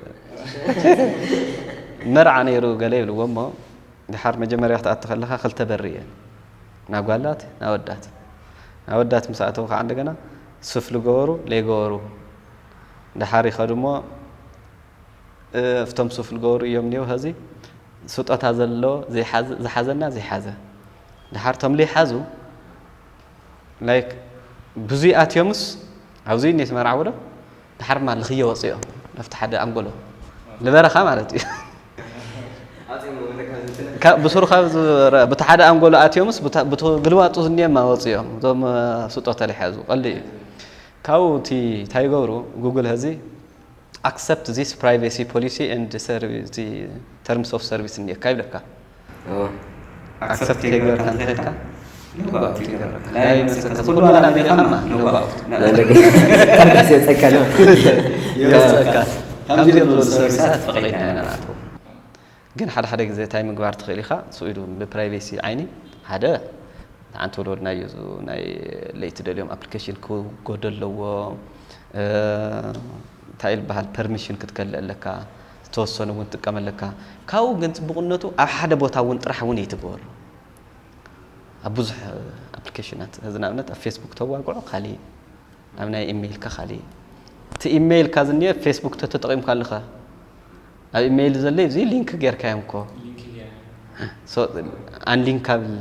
መርዓ ነይሩ ገለ ይብልዎ እሞ ድሓር መጀመርያ ክትኣቲ ከለኻ ክልተ በሪ እየን ናጓላት ናወዳት ናወዳት ምስ ኣተው ከዓ እንደገና ሱፍ ልገበሩ ለይገበሩ ድሓር ይኸዱ እሞ እፍቶም ሱፍ ልገበሩ እዮም እኒው ኸዚ ስጦታ ዘሎ ዝሓዘና ዘይሓዘ ድሓር ቶም ለይሓዙ ላይክ ብዙይ ኣትዮምስ ኣብዙይ እኔ ትመርዓውሎ ድሓር ማ ልኽየ ወፅኦም ናብቲ ሓደ ኣንጎሎ ልበረኻ ማለት እዩ ብስሩ ካብ ዝበረ ብቲ ሓደ ኣንጎሎ ኣትዮምስ ብግልባጡ ዝኒየማ ወፅኦም እቶም ስጦታ ለይሓዙ ቀልዲ እዩ ካብኡ እቲ እንታይ ይገብሩ ጉግል ሀዚ accept this privacy policy and terms of service እንዲካ ይብለካ accept ከይገበርካ እንተኸድካ ሎጋውት ይገብረካ ናይ መሰከ ኩሉ ኣላ ዲኻማ ሎጋውት ካርዳስ የፀካ ነው ይወፀካ ከምዚ ብሎ ሰርቪሳት ፈቒድና ኢና ናትኩም ግን ሓደ ሓደ ግዜ እንታይ ምግባር ትኽእል ኢኻ ስኢዱ ብፕራይቬሲ ዓይኒ ሓደ ሓንቲ ወለወድናዮ ናይ ለይቲ ደልዮም ኣፕሊኬሽን ክጎደ ኣለዎ እንታይ ዝበሃል ፐርሚሽን ክትከልእ ኣለካ ዝተወሰኑ እውን ትጥቀም ኣለካ ካብኡ ግን ፅቡቕነቱ ኣብ ሓደ ቦታ እውን ጥራሕ እውን ይትግበሩ ኣብ ብዙሕ ኣፕሊኬሽናት እዚ ንኣብነት ኣብ ፌስቡክ ተዋግዖ ካሊእ ኣብ ናይ ኢሜይልካ ካሊእ እቲ ኢሜይልካ ዝኒኦ ፌስቡክ ተተጠቒምካ ኣለኻ ኣብ ኢሜይል ዘለይ እዚ ሊንክ ጌርካዮም ኮ ኣንሊንካብል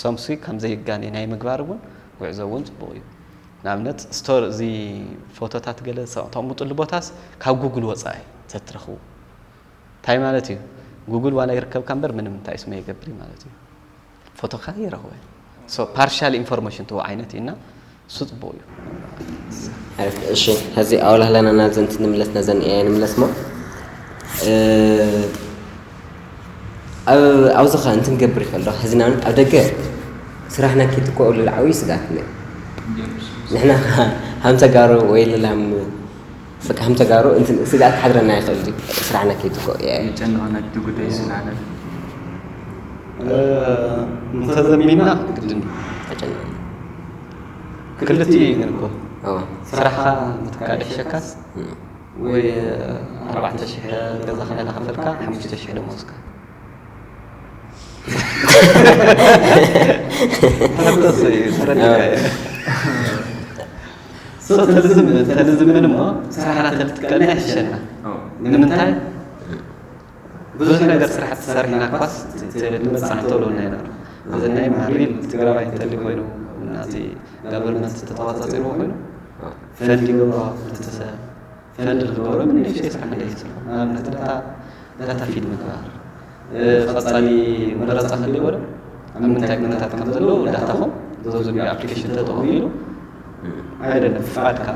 ሶምሲ ከም ዘይጋኔ ናይ ምግባር እውን ጉዕዞ እውን ፅቡቕ እዩ ንኣብነት ስቶር እዚ ፎቶታት ገለ ተቕምጡሉ ቦታስ ካብ ጉግል ወፃኢ ተትረኽቡ እንታይ ማለት እዩ? ጉግል ዋላ ይርከብካ እምበር ምንም እንታይ ስመ ይገብር እዩ ማለት እዩ። ፎቶካ ይረኽቦ እዩ። ሶ ፓርሻል ኢንፎርሜሽን ትህቦ ዓይነት እዩ እና እሱ ፅቡቕ እዩ። እሺ፣ ሕዚ ኣውላህላና ናብዘን ትንምለስ ነዘን ኤኣይ ንምለስ ሞ ኣብዚ ኸ እንትን ገብር ይኽእል ዶ? ሕዚ ንኣብነት ኣብ ደገ ስራሕና ከይትኮ ልል ዓብዩ ስጋት ነ ንሕና ሃም ተጋሩ ወይ ልላም በቃ ሃም ተጋሩ እንትን ስጋት ክሓድረና ይኽእል ድዩ? ስራሕና ከይትኮ ኤኣይ የጨንቐና እቲ ጉዳይ ስላለ እንተዘሚና ግድን እዩ። ተጨንቐና ክልቲኡ እዩ ግን እኮ ኦ ስራሕኻ ምትካል ይሕሸካስ ወይ ኣርባዕተ ሽሕ ገዛኻ እናኸፈልካ ሓሙሽተ ሽሕ ደሞዝካ ተልዝምን እሞ ስራሕና ተልትቀልና ይሕሸና። ንምንታይ ብዙሕ ነገር ስራሕ ትሰርሕና ኳስ ትመፅና ተብሎ ናይ ነር እዚ ናይ ማሪል ትግራዋይ እንተሊ ኮይኑ ናዚ ጋቨርንመንት ተተዋፃፂርዎ ኮይኑ ፈንድ ይገብሮ ክልተ ሰብ ፈንድ ዝገብሮ ምን ንእሽተይ ስራሕ እንደ ይስርሑ ንኣብነት ዳታ ዳታ ፊድ ምግባር ቀፃሊ መረፃ ክልይ ወደ ኣብ ምንታይ ኩነታት ከም ዘለዉ ዳታኹም ዘብዙ ኣፕሊኬሽን ተጠቕሙ ኢሉ ኣይደለም ፍቃድካ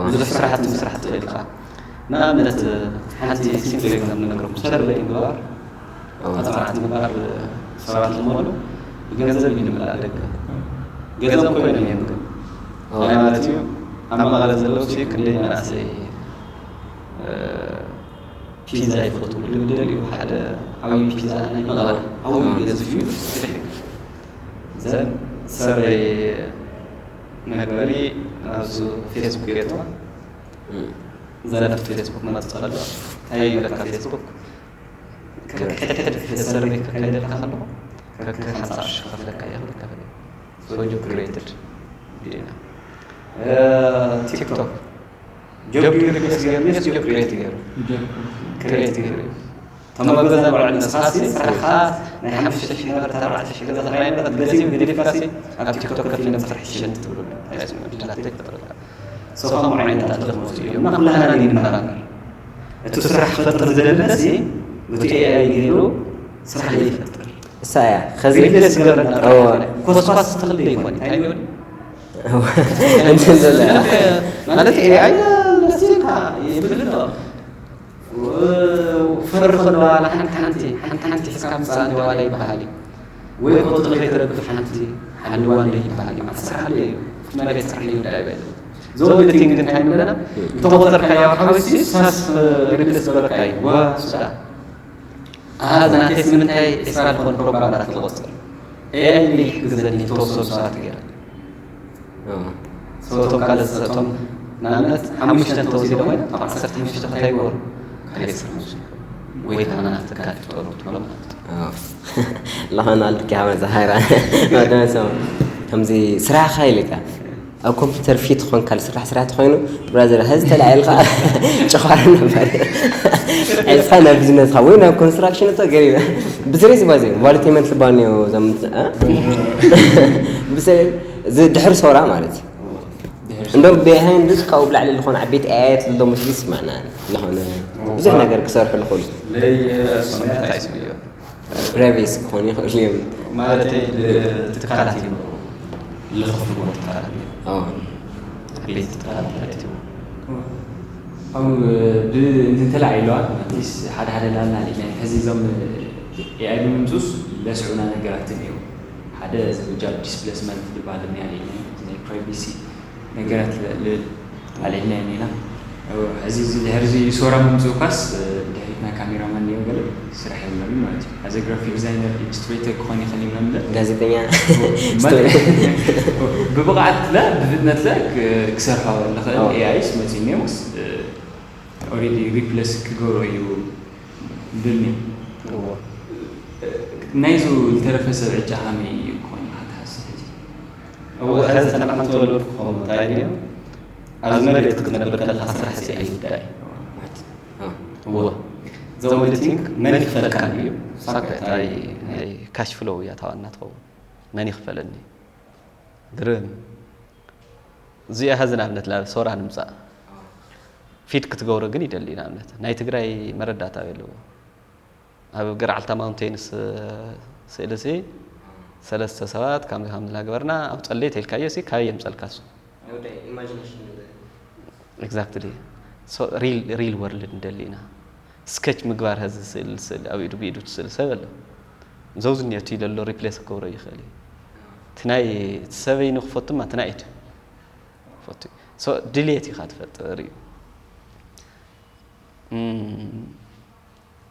ብዙሕ ስራሕቲ ምስራሕ ትኽእል ኢኻ። ንኣብነት ሓንቲ ሲምፕል ኤግዛምፕል ነግረኩም ሰርቨይ ምግባር ኣፅናዕቲ ምግባር ሰባት ዝመሉ ብገንዘብ እዩ ንምላእ ደገ ገንዘብ ኮይኖም እዮም ግን እንታይ ማለት እዩ ኣብ መቐለ ዘለዉ ሲ ክንደይ መናእሰይ ፒዛ ይፈትዉ ልብደል እዩ ሓደ ዓብዪ ፒዛ ናይ መቐለ ዓብዪ ገዝፍ እዩ ሰፊሕ እዩ ዘን ሰርቨይ መግበሪ ኣብዚ ፌስቡክ የእትዋ ዘለፍቲ ፌስቡክ መፅእ ከሎ እንታይ ይብለካ ፌስቡክ ሕድሕድ ሰርቬይ ከካይደልካ ከለኹ ከከ ሓንሳብ ሽሕ ከፍለካ እየ ክብል ከፍል ሶ ጆብ ክሬትድ ዲና ቲክቶክ ጆብ ሪፕሌስ ገይሩ ስ ጆብ ክሬት ገይሩ ክሬት ገይሩ ተመበገዛ በልዑ ንስኻሲ ስራሕኻ ናይ ሓሙሽተ ሽሕ ነበረት ኣርባዕተ ሽሕ ገዛ ተራይ ነበረት ገዚኡ ገዲፍካሲ ኣብ ቲክቶክ ከፊለ ምስራሕ ይሸን ትብሉ ዕድላት ይፈጥረልካ ሰው ከምኡ ዓይነት ኣለኹ እዮም እና ኩላህና ንመራመር እቲ ስራሕ ክፈጥር ዝደለሲ እቲ ኤኣይ ገይሩ ስራሕ ዘይፈጥር እሳ እያ ኸዚ ሪፕሌስ ገበረና እዎ ኮስኳስ ተኽል ዘይኮነ እንታይ ይብል እንትን ዘሎ ማለት ኤኣይ ደስ ይልካ ይብል ኣሎ ፈሪ ከለዋ ሓንቲ ሓንቲ ሓንቲ ሓንቲ ሒዝካ ምፃእ ኣለዋ ይበሃል እዩ ወይ ቁፅሪ ከይትረግፍ ሓንቲ ሓልዋ እንደ ይበሃል እዩ ማለት ስራሕ ኣሎ እዩ መሬት ስራሕ እዩ እንዳይበል ዞበለቲን ግን እንታይ ንብለና ዝተቆፀርካዮ ሓዊሲ ሳስ ሪፕሌስ ዝበለካ እዩ ዋ ሱዳ ኣሃዝ ናተይ ስምንታይ ዒስራ ዝኾኑ ፕሮግራማት ዝቆፅር ኤኣይ ይሕግዘኒ ተወሰኑ ሰባት ገይረ ሰበቶም ካልእ ዝሰጦም ንኣብነት ሓሙሽተ እንተወሲደ ኮይነ ካብ ዓሰርተ ሓሙሽተ ከታይ ወሩ ካልእ ስራሕ ወይ ከዓ ናትካ ትጠሩ ትብሎም ማለት እዩ ለኸና ልኪ ሃመ ዘሃይራ መደመሰው ከምዚ ስራሕኻ ኢልካ ኣብ ኮምፒውተር ፊት ኾንካ ዝስራሕ ስራሕ ተኾይኑ ብራዘር ሀዚ ተላዒልካ ጨኻሪ ነበር ሒዝካ ናብ ቢዝነስካ ወይ ናብ ኮንስትራክሽን እቶ ገሪበ ብስሬስ ባዜ ቫልቴመንት ልባል ኒዮ ዘምት ብስሬ ዝድሕር ሰውራ ማለት እዩ እንደም ቢሃይንድ ስ ካብኡ ብላዕሊ ዝኾነ ዓበይቲ ኣያየት ዘሎ መስሊ ይስማዕና ዝኾነ ብዙሕ ነገር ክሰርሑ ዝኽእሉ ለይ ስሜት ኣይስምዮ ፕራይቬሲ ክኾኑ ይኽእሉ እዮም ማለት ትካላት ይኖሩ ዝኸፍልዎ ትካላት እዮም ኣዎ ዓበይቲ ትካላት ማለት እዩ ኣብ ብእንትን ተላዒለዋ ኣትሊስ ሓደ ሓደ ላልና ሊና ሕዚ እዞም ኤኣይ ብምምፁስ ለስዑና ነገራትን እዮም ሓደ እዚ ጃብ ዲስፕሌስመንት ዝበሃል ናይ ሊና ናይ ፕራይቬሲ ነገራት ኣልዒልና ኢና ኔና። ሕዚ እዚ ድሕሪ እዚ ሶራ ምምፅኡካስ ድሕሪትና ካሜራማን እኒኦ ገለ ስራሕ የብሎምን ማለት እዩ። ኣዘ ግራፊክ ዲዛይነር ኢሉስትሬተር ክኾን ይኽእል እዩ ምናምን ጋዜጠኛ ብብቕዓትለ ብፍጥነትለ ክሰርሖ ዝኽእል ኤኣይስ መፂኡ እኒኦስ ኦሬዲ ሪፕለስ ክገብሮ እዩ ድልኒ ናይዙ ዝተረፈ ሰብ ዕጫ ከመይ እዩ ክኾን ይኽእል ትሓስብ ሕዚ እወ ሕዚ ተንዓም ተወለድኩ ክኸውን እንታይ ድዮ ኣብዚ መሬት ክትነብር ከለኻ ስራሕ ሲ ኣይውዳእ እወ ዘወሊቲንግ መን ይኽፈልካ እዩ ሳክታይ ናይ ካሽ ፍሎው እያ ታዋና ትኸውን መን ይኽፈለኒ ግርም እዚኣ ሀዚ ንኣብነት ናብ ሶራ ንምፃእ ፊድ ክትገብሮ ግን ይደሊ። ንኣብነት ናይ ትግራይ መረዳእታ ኣለዎ። ኣብ ገርዓልታ ማውንቴንስ ስእሊ ሲ ሰለስተ ሰባት ከምዚ ከምዚ እናገበርና ኣብ ፀለይ ተልካዮ ሲ ካበይ የምፀልካ እሱ? ወደ ኢማጂኔሽን ኤግዛክትሊ። ሪል ወርልድ እንደሊ ኢና። ስኬች ምግባር ሀዚ ስእል ስእል ኣብ ኢዱ ብኢዱ ትስእል ሰብ ኣሎ። ዘውዝ እኒኦ እቲ ዘሎ ሪፕሌስ ክገብሮ ይኽእል እዩ። እቲ ናይ እቲ ሰበይ ንክፈቱማ እቲ ናይ ኢድ ፈቱ ድልየት ኢኻ ትፈጥር እዩ።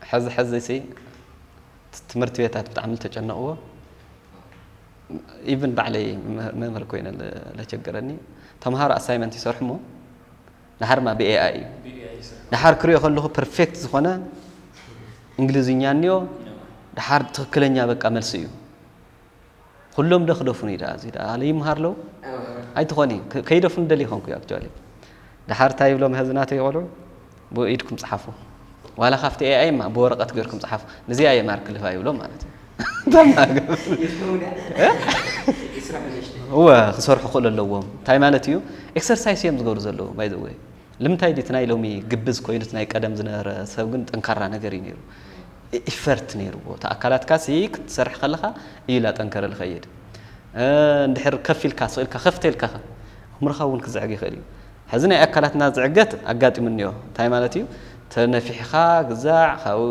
ሐዚ ሐዚ ሲ ትምህርቲ ቤታት ብጣዕሚ ተጨነቕዎ። ኢቭን ባዕለይ መምህር ኮይነ ለቸገረኒ። ተምሃሮ ኣሳይመንት ይሰርሑ ሞ ድሓር ማ ብኤኣይ እዩ። ድሓር ክሪኦ ከለኹ ፐርፌክት ዝኾነ እንግሊዝኛ እኒኦ። ድሓር ትኽክለኛ በቃ መልሲ እዩ። ኩሎም ዶ ክደፉን እዩ ደኣ እዚ ደኣ ኣለ ይምሃር ለው ኣይትኾኒ። ከይደፉን ደሊ ይኾንኩ እዩ ኣክቹዋሊ። ድሓር እንታይ ይብሎም ሀዚ ናተይ ይቆልዑ ብኢድኩም ፀሓፉ። ዋላ ካብቲ ኤኣይ ማ ብወረቐት ገርኩም ፀሓፉ። ንዚኣ እየ ማርክ ልፋ ይብሎም ማለት እዩ። እወ ክሰርሑ ክእሉ ኣለዎም። እንታይ ማለት እዩ? ኤክሰርሳይስ እዮም ዝገብሩ ዘለዉ ባይ ዘ ወይ። ልምንታይ ድዩ እቲ ናይ ሎሚ ግብዝ ኮይኑ እቲ ናይ ቀደም ዝነበረ ሰብ ግን ጠንካራ ነገር እዩ ነይሩ። ኢፈርት ነይርዎ። እቲ ኣካላትካ ሲ ክትሰርሕ ከለኻ እዩ ላጠንከረ ልኸይድ። እንድሕር ከፍ ኢልካ ስቕ ኢልካ ከፍተ ኢልካ ኣእምሮኻ እውን ክዝዕግ ይኽእል እዩ። ሕዚ ናይ ኣካላትና ዝዕገት ኣጋጢሙ እኒኦ። እንታይ ማለት እዩ? ተነፊሕኻ ግዛዕ ካብኡ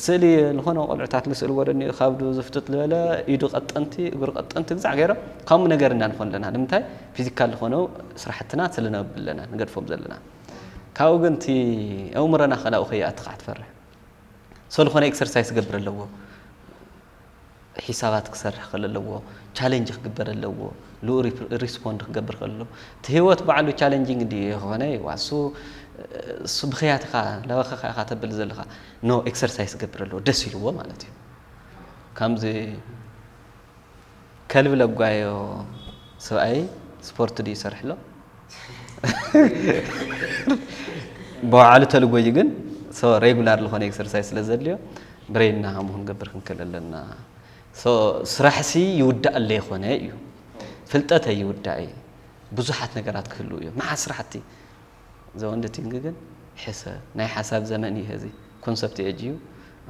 ስእሊ ዝኾነ ቆልዑታት ልስእልዎ ዶ እኒኦ ካብዱ ዝፍጥጥ ዝበለ ኢዱ ቀጠንቲ እግሩ ቀጠንቲ ግዛዕ ገይሮም ከምኡ ነገር ኢና ንኾን ኣለና። ንምንታይ? ፊዚካል ዝኾነ ስራሕትና ስለነብል ኣለና ንገድፎም ዘለና። ካብኡ ግን እቲ ኣእምሮና ከላኡ ከይኣትኻ ትፈርሕ። ሶ ዝኾነ ኤክሰርሳይስ ክገብር ኣለዎ። ሒሳባት ክሰርሕ ክእል ኣለዎ። ቻሌንጅ ክግበር ኣለዎ። ልኡ ሪስፖንድ ክገብር ክእል ኣለዎ። እቲ ህይወት ባዕሉ ቻሌንጂንግ ድዩ የኾነ ዋሱ እሱ ብኽያትኻ ለበኸኻ ኢኻ ተብል ዘለኻ ኖ ኤክሰርሳይስ ክገብር ኣለዎ ደስ ኢልዎ ማለት እዩ። ከምዚ ከልቢ ለጓዮ ሰብኣይ ስፖርት ድዩ ይሰርሕ ኣሎ ብባዕሉ ተልጎዩ ግን ሶ ሬጉላር ዝኾነ ኤክሰርሳይዝ ስለ ዘድልዮ ብሬንና ከምኡ ክንገብር ክንክእል ኣለና። ሶ ስራሕሲ ይውዳእ ኣለይኮነ እዩ ፍልጠተይ ይውዳእ እዩ። ብዙሓት ነገራት ክህልው እዮም መዓት ስራሕቲ ዘወንድቲንግ ግን ሕሰብ ናይ ሓሳብ ዘመን እዩ። እዚ ኮንሰፕት ኤጅ እዩ።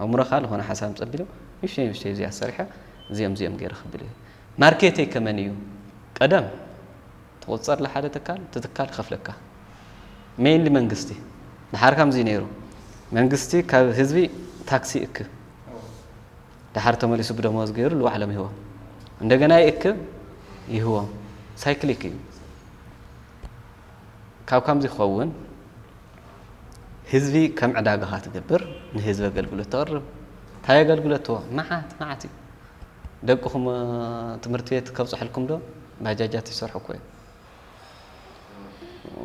ኣእምሮኻ ዝኾነ ሓሳብ ጸቢሎም ንሽተይ ንሽተይ እዚኣ ሰሪሐ እዚኦም እዚኦም ገይረ ክብል እዩ። ማርኬተይ ከመን እዩ? ቀደም ትቑጸር ለሓደ ትካል እቲ ትካል ይኸፍለካ ሜይንሊ መንግስቲ። ድሓር ከምዚ ነይሩ መንግስቲ ካብ ህዝቢ ታክሲ ይእክብ። ድሓር ተመሊሱ ብደሞዝ ገይሩ ልዋዕሎም ይህቦም። እንደገና ይእክብ ይህቦም። ሳይክሊክ እዩ። ካብ ከምዚ ክኸውን ህዝቢ ከም ዕዳጋኻ ትገብር ንህዝቢ ኣገልግሎት ተቕርብ። እንታይ ኣገልግሎት ትህቦ? መዓት መዓት እዩ። ደቅኹም ትምህርቲ ቤት ከብፅሐልኩም ዶ? ባጃጃት ይሰርሑ እኮ እዮም።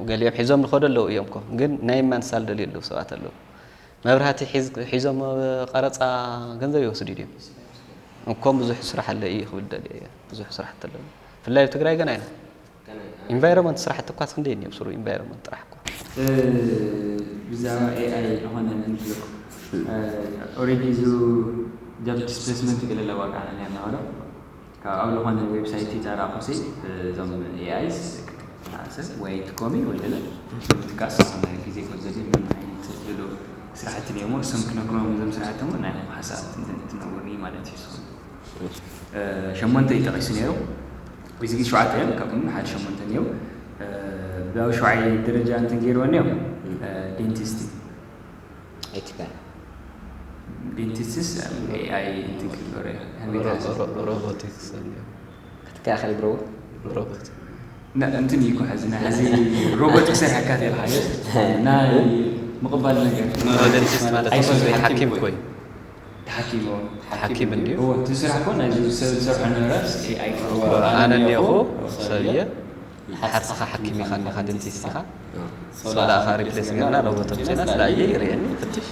ገሊኦም ሒዞም ልኸዱ ኣለዉ እዮም እኮ ግን ናይ ማን ሳልደልዩ ኣለዉ ሰባት ኣለዉ። መብራህቲ ሒዞም ቀረፃ ገንዘብ ይወስዱ ድዮም? እኮም ብዙሕ ስራሕ ኣለ እዩ ክብል ደልየ እየ። ብዙሕ ስራሕቲ ኣለዉ። ብፍላይ ኣብ ትግራይ ገና ኢና። ኢንቫይሮንመንት ስራሕቲ እኳስ ክንደይ እኒኦም ስሩ ኢንቫይሮንመንት ጥራሕ እኳ። ብዛዕባ ኤኣይ ዝኾነ ንትልኩ ኦሬዲ እዚ ጆብ ዲስፕሌስመንት ገለ ኣለዋ ቃና ነርና ዶ ካብ ኣብ ዝኾነ ዌብሳይት ይዛራኹሲ እዞም ኤኣይስ ሰብ ወይ ትኮሚ ወይ ገለ ምትካስ ዝኾነ ግዜ ኮዘዲ ምን ዓይነት ድሎ ስራሕቲ ነሞ እሶም ክነግሮም እዞም ስራሕቲ ሞ ናይ ሓሳብ ትነግርኒ ማለት እዩ። ሸሞንተ እዩ ጠቒሱ ነይሩ። እዚ ሸውዓተ እዮም ካብኡ ሓደ ሸሞንተ እዮም። ብኣብ ሸውዓይ ደረጃ እንትን ገይርዎ እዮም። ዴንቲስት ኣይትካል ዴንቲስትስ ኤኣይ እንትን ክግበረ ሮቦቲክስ ክትከላኸል ብረዎ ሮቦት እንትን እዩ እኮ ሕዚ ናይ ሕዚ ሮቦት ክሰርሐካ ተልካ ናይ ምቕባል ነገር ኖ ዴንቲስት ማለት ኣይኮነን ሓኪም ሓኪም እኮ እዩ። ሓኪም ሓኪም እንድዩ። እዎ እቲ ስራሕ እኮ ናይዚ ሰብ ዝሰርሖ ነበረ ኤኣይ ክገብሮ ኣነ እኒኹ ሰብየ ሓርስኻ ሓኪም ኢኻ እኒኻ ዴንቲስት ኢኻ። ሶላኻ ሪፕሌስ ጌርና ሮቦት ኣምፂና ስለ ኣየ ይርእየኒ ይፍትሽ።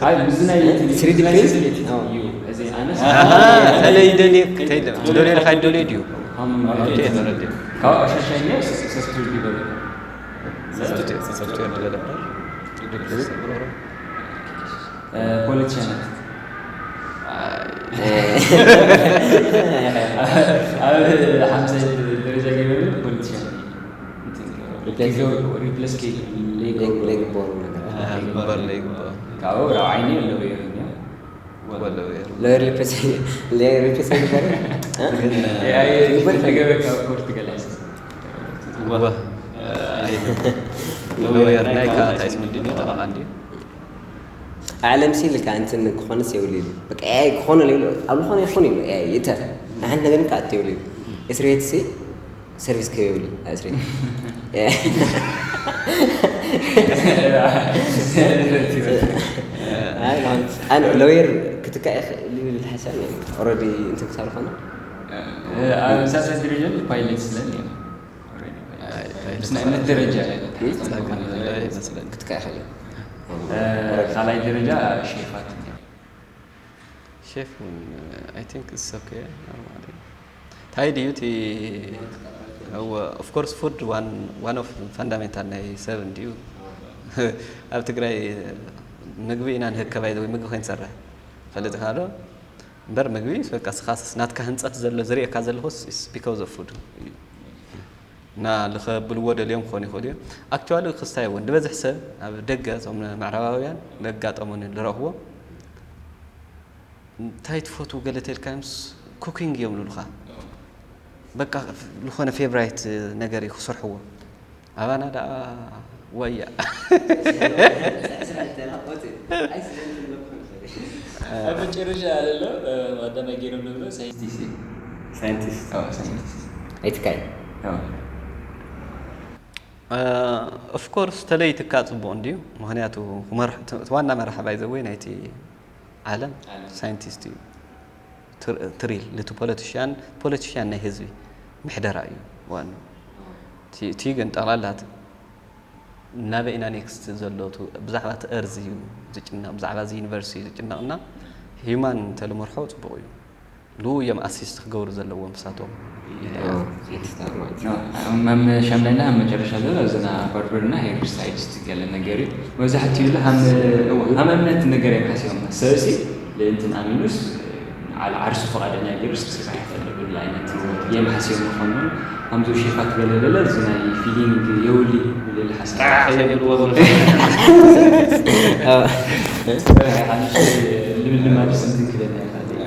ኣይ ምስዚ ናይ ስሪ ዲ ፕሪንት? ኣዎ። እዩ እዚ ኣነስ ኣሃ፣ ተለይ ደልየ ተይ ደ- ደልየ ኢልካ ይደልየ ድዩ? ሃም ኦኬ ተረድእ። ካብ ኣሻሻኛ ሰፍትዌር ዲቨሎፐር ሶፍትዌር ሶፍትዌር ዲቨሎፐር ሪፕሌስ ገብሮ ፖለቲሻናት ኣብ ሓምሳይ ደረጃ ገይሩ ኪዞ ሪፕለስ ኬ ሌጎ ሌግ ቦር ነገር ግንባር ላይ ግባ ካብኡ ራብዓይኒ ኣለዉ እዮም ወለው ሎየር ሪፕሌስ ሎየር ሪፕሌስ ይባል ኤኣይ ተገበካ ፖርቱጋል ሎየር ናይ ካታይስ ምንድን እዩ ጠበቃ እንዲ ዓለም ሲ ልካ እንትን ክኾንስ የብሉ ኢሉ በቃ ኤኣይ ክኾነ ኢሉ ኣብ ዝኾነ ይኹን ኢሉ ኤኣይ ይተ ንሓንቲ ነገር ከኣት የብሉ ኢሉ እስር ቤት ሲ ሰርቪስ ከየብሉ ኣብ እስር ቤት ሎየር ክትካእ ይኽእል እዩ ዝብል ሓሳብ ኦረዲ እንትን ክሳብ ዝኾነ ኣብ ሳልሳይ ደረጃ ፓይለት ስለን እዮም ብስናይነት ደረጃ ይመስለኝ ክትካእ ይኽእል እዩ ካልኣይ ደረጃ ሼፋት እዮም ሼፍ እውን I think it's okay normal እንታይ ድዩ እቲ of course food one of fundamental ናይ ሰብ እንድዩ ኣብ ትግራይ ምግቢ ኢና ንህከብ ኣይደ ወይ ምግቢ ኮይንሰርሕ ፈልጥ ካዶ እምበር ምግቢ በቃ ስኻስ ናትካ ህንፀት ዘሎ ዝርእየካ ዘለኹስ because of food እዩ እና ልኸብልዎ ደልዮም ክኾኑ ይኽእሉ እዮም actually ክስታይ እውን ዝበዝሕ ሰብ ኣብ ደገ እዞም ምዕራባውያን ለጋጠሙን ዝረኽቦ እንታይ ትፈትዉ ገለ ተልካዮምስ cooking እዮም ልሉኻ በቃ ዝኾነ favourite ነገር እዩ ክሰርሕዎ ኣባና ደኣ ወያ ኣብ መጨረሻ ኣለሎ ቀዳማይ ገይሮም ንብሎ ሳይንቲስት እዩ ሳይንቲስት ሳይንቲስት ኣይትካይ of course ተለይትካ ፅቡቕ እንድዩ ምክንያቱ እቲ ዋና መራሒ ባይዘወይ ናይቲ ዓለም ሳይንቲስት እዩ ትሪል እቲ ፖለቲሽያን ፖለቲሽያን ናይ ህዝቢ ምሕደራ እዩ ዋኑ እቲ ግን ጠቕላላት ናበይ ኢና ኔክስት ዘሎ ብዛዕባ እቲ እርዝ እዩ ዝጭነቕ ብዛዕባ እዚ ዩኒቨርሲቲ እዩ ዝጭነቕ እና ሂማን እንተልመርሖ ፅቡቕ እዩ ልኡ እዮም ኣሲስት ክገብሩ ዘለዎም ንሳቶም መም ሻምናይና ኣብ መጨረሻ ዘሎ እዚና በርበርና ሄርብሳይድስ ገለ ነገር እዩ መብዛሕትኡ ኢሉ ሃም እምነት ነገር እዮም ሓሲቦም ሰብሲ ልእንትን ኣሚኑስ ዓል ዓርሱ ፈቓደኛ ገይሩስ ክስራሕ ይኽእል ዝብል ዓይነት እዮም ሓሲቦም ዝኾኑ ከምዚ ሼፋት ገለ ገለ እዚ ናይ ፊሊንግ የውሊ ዝብል ሓሳብ ልምልም ኣዲስ እንትን ክለና ይኽእል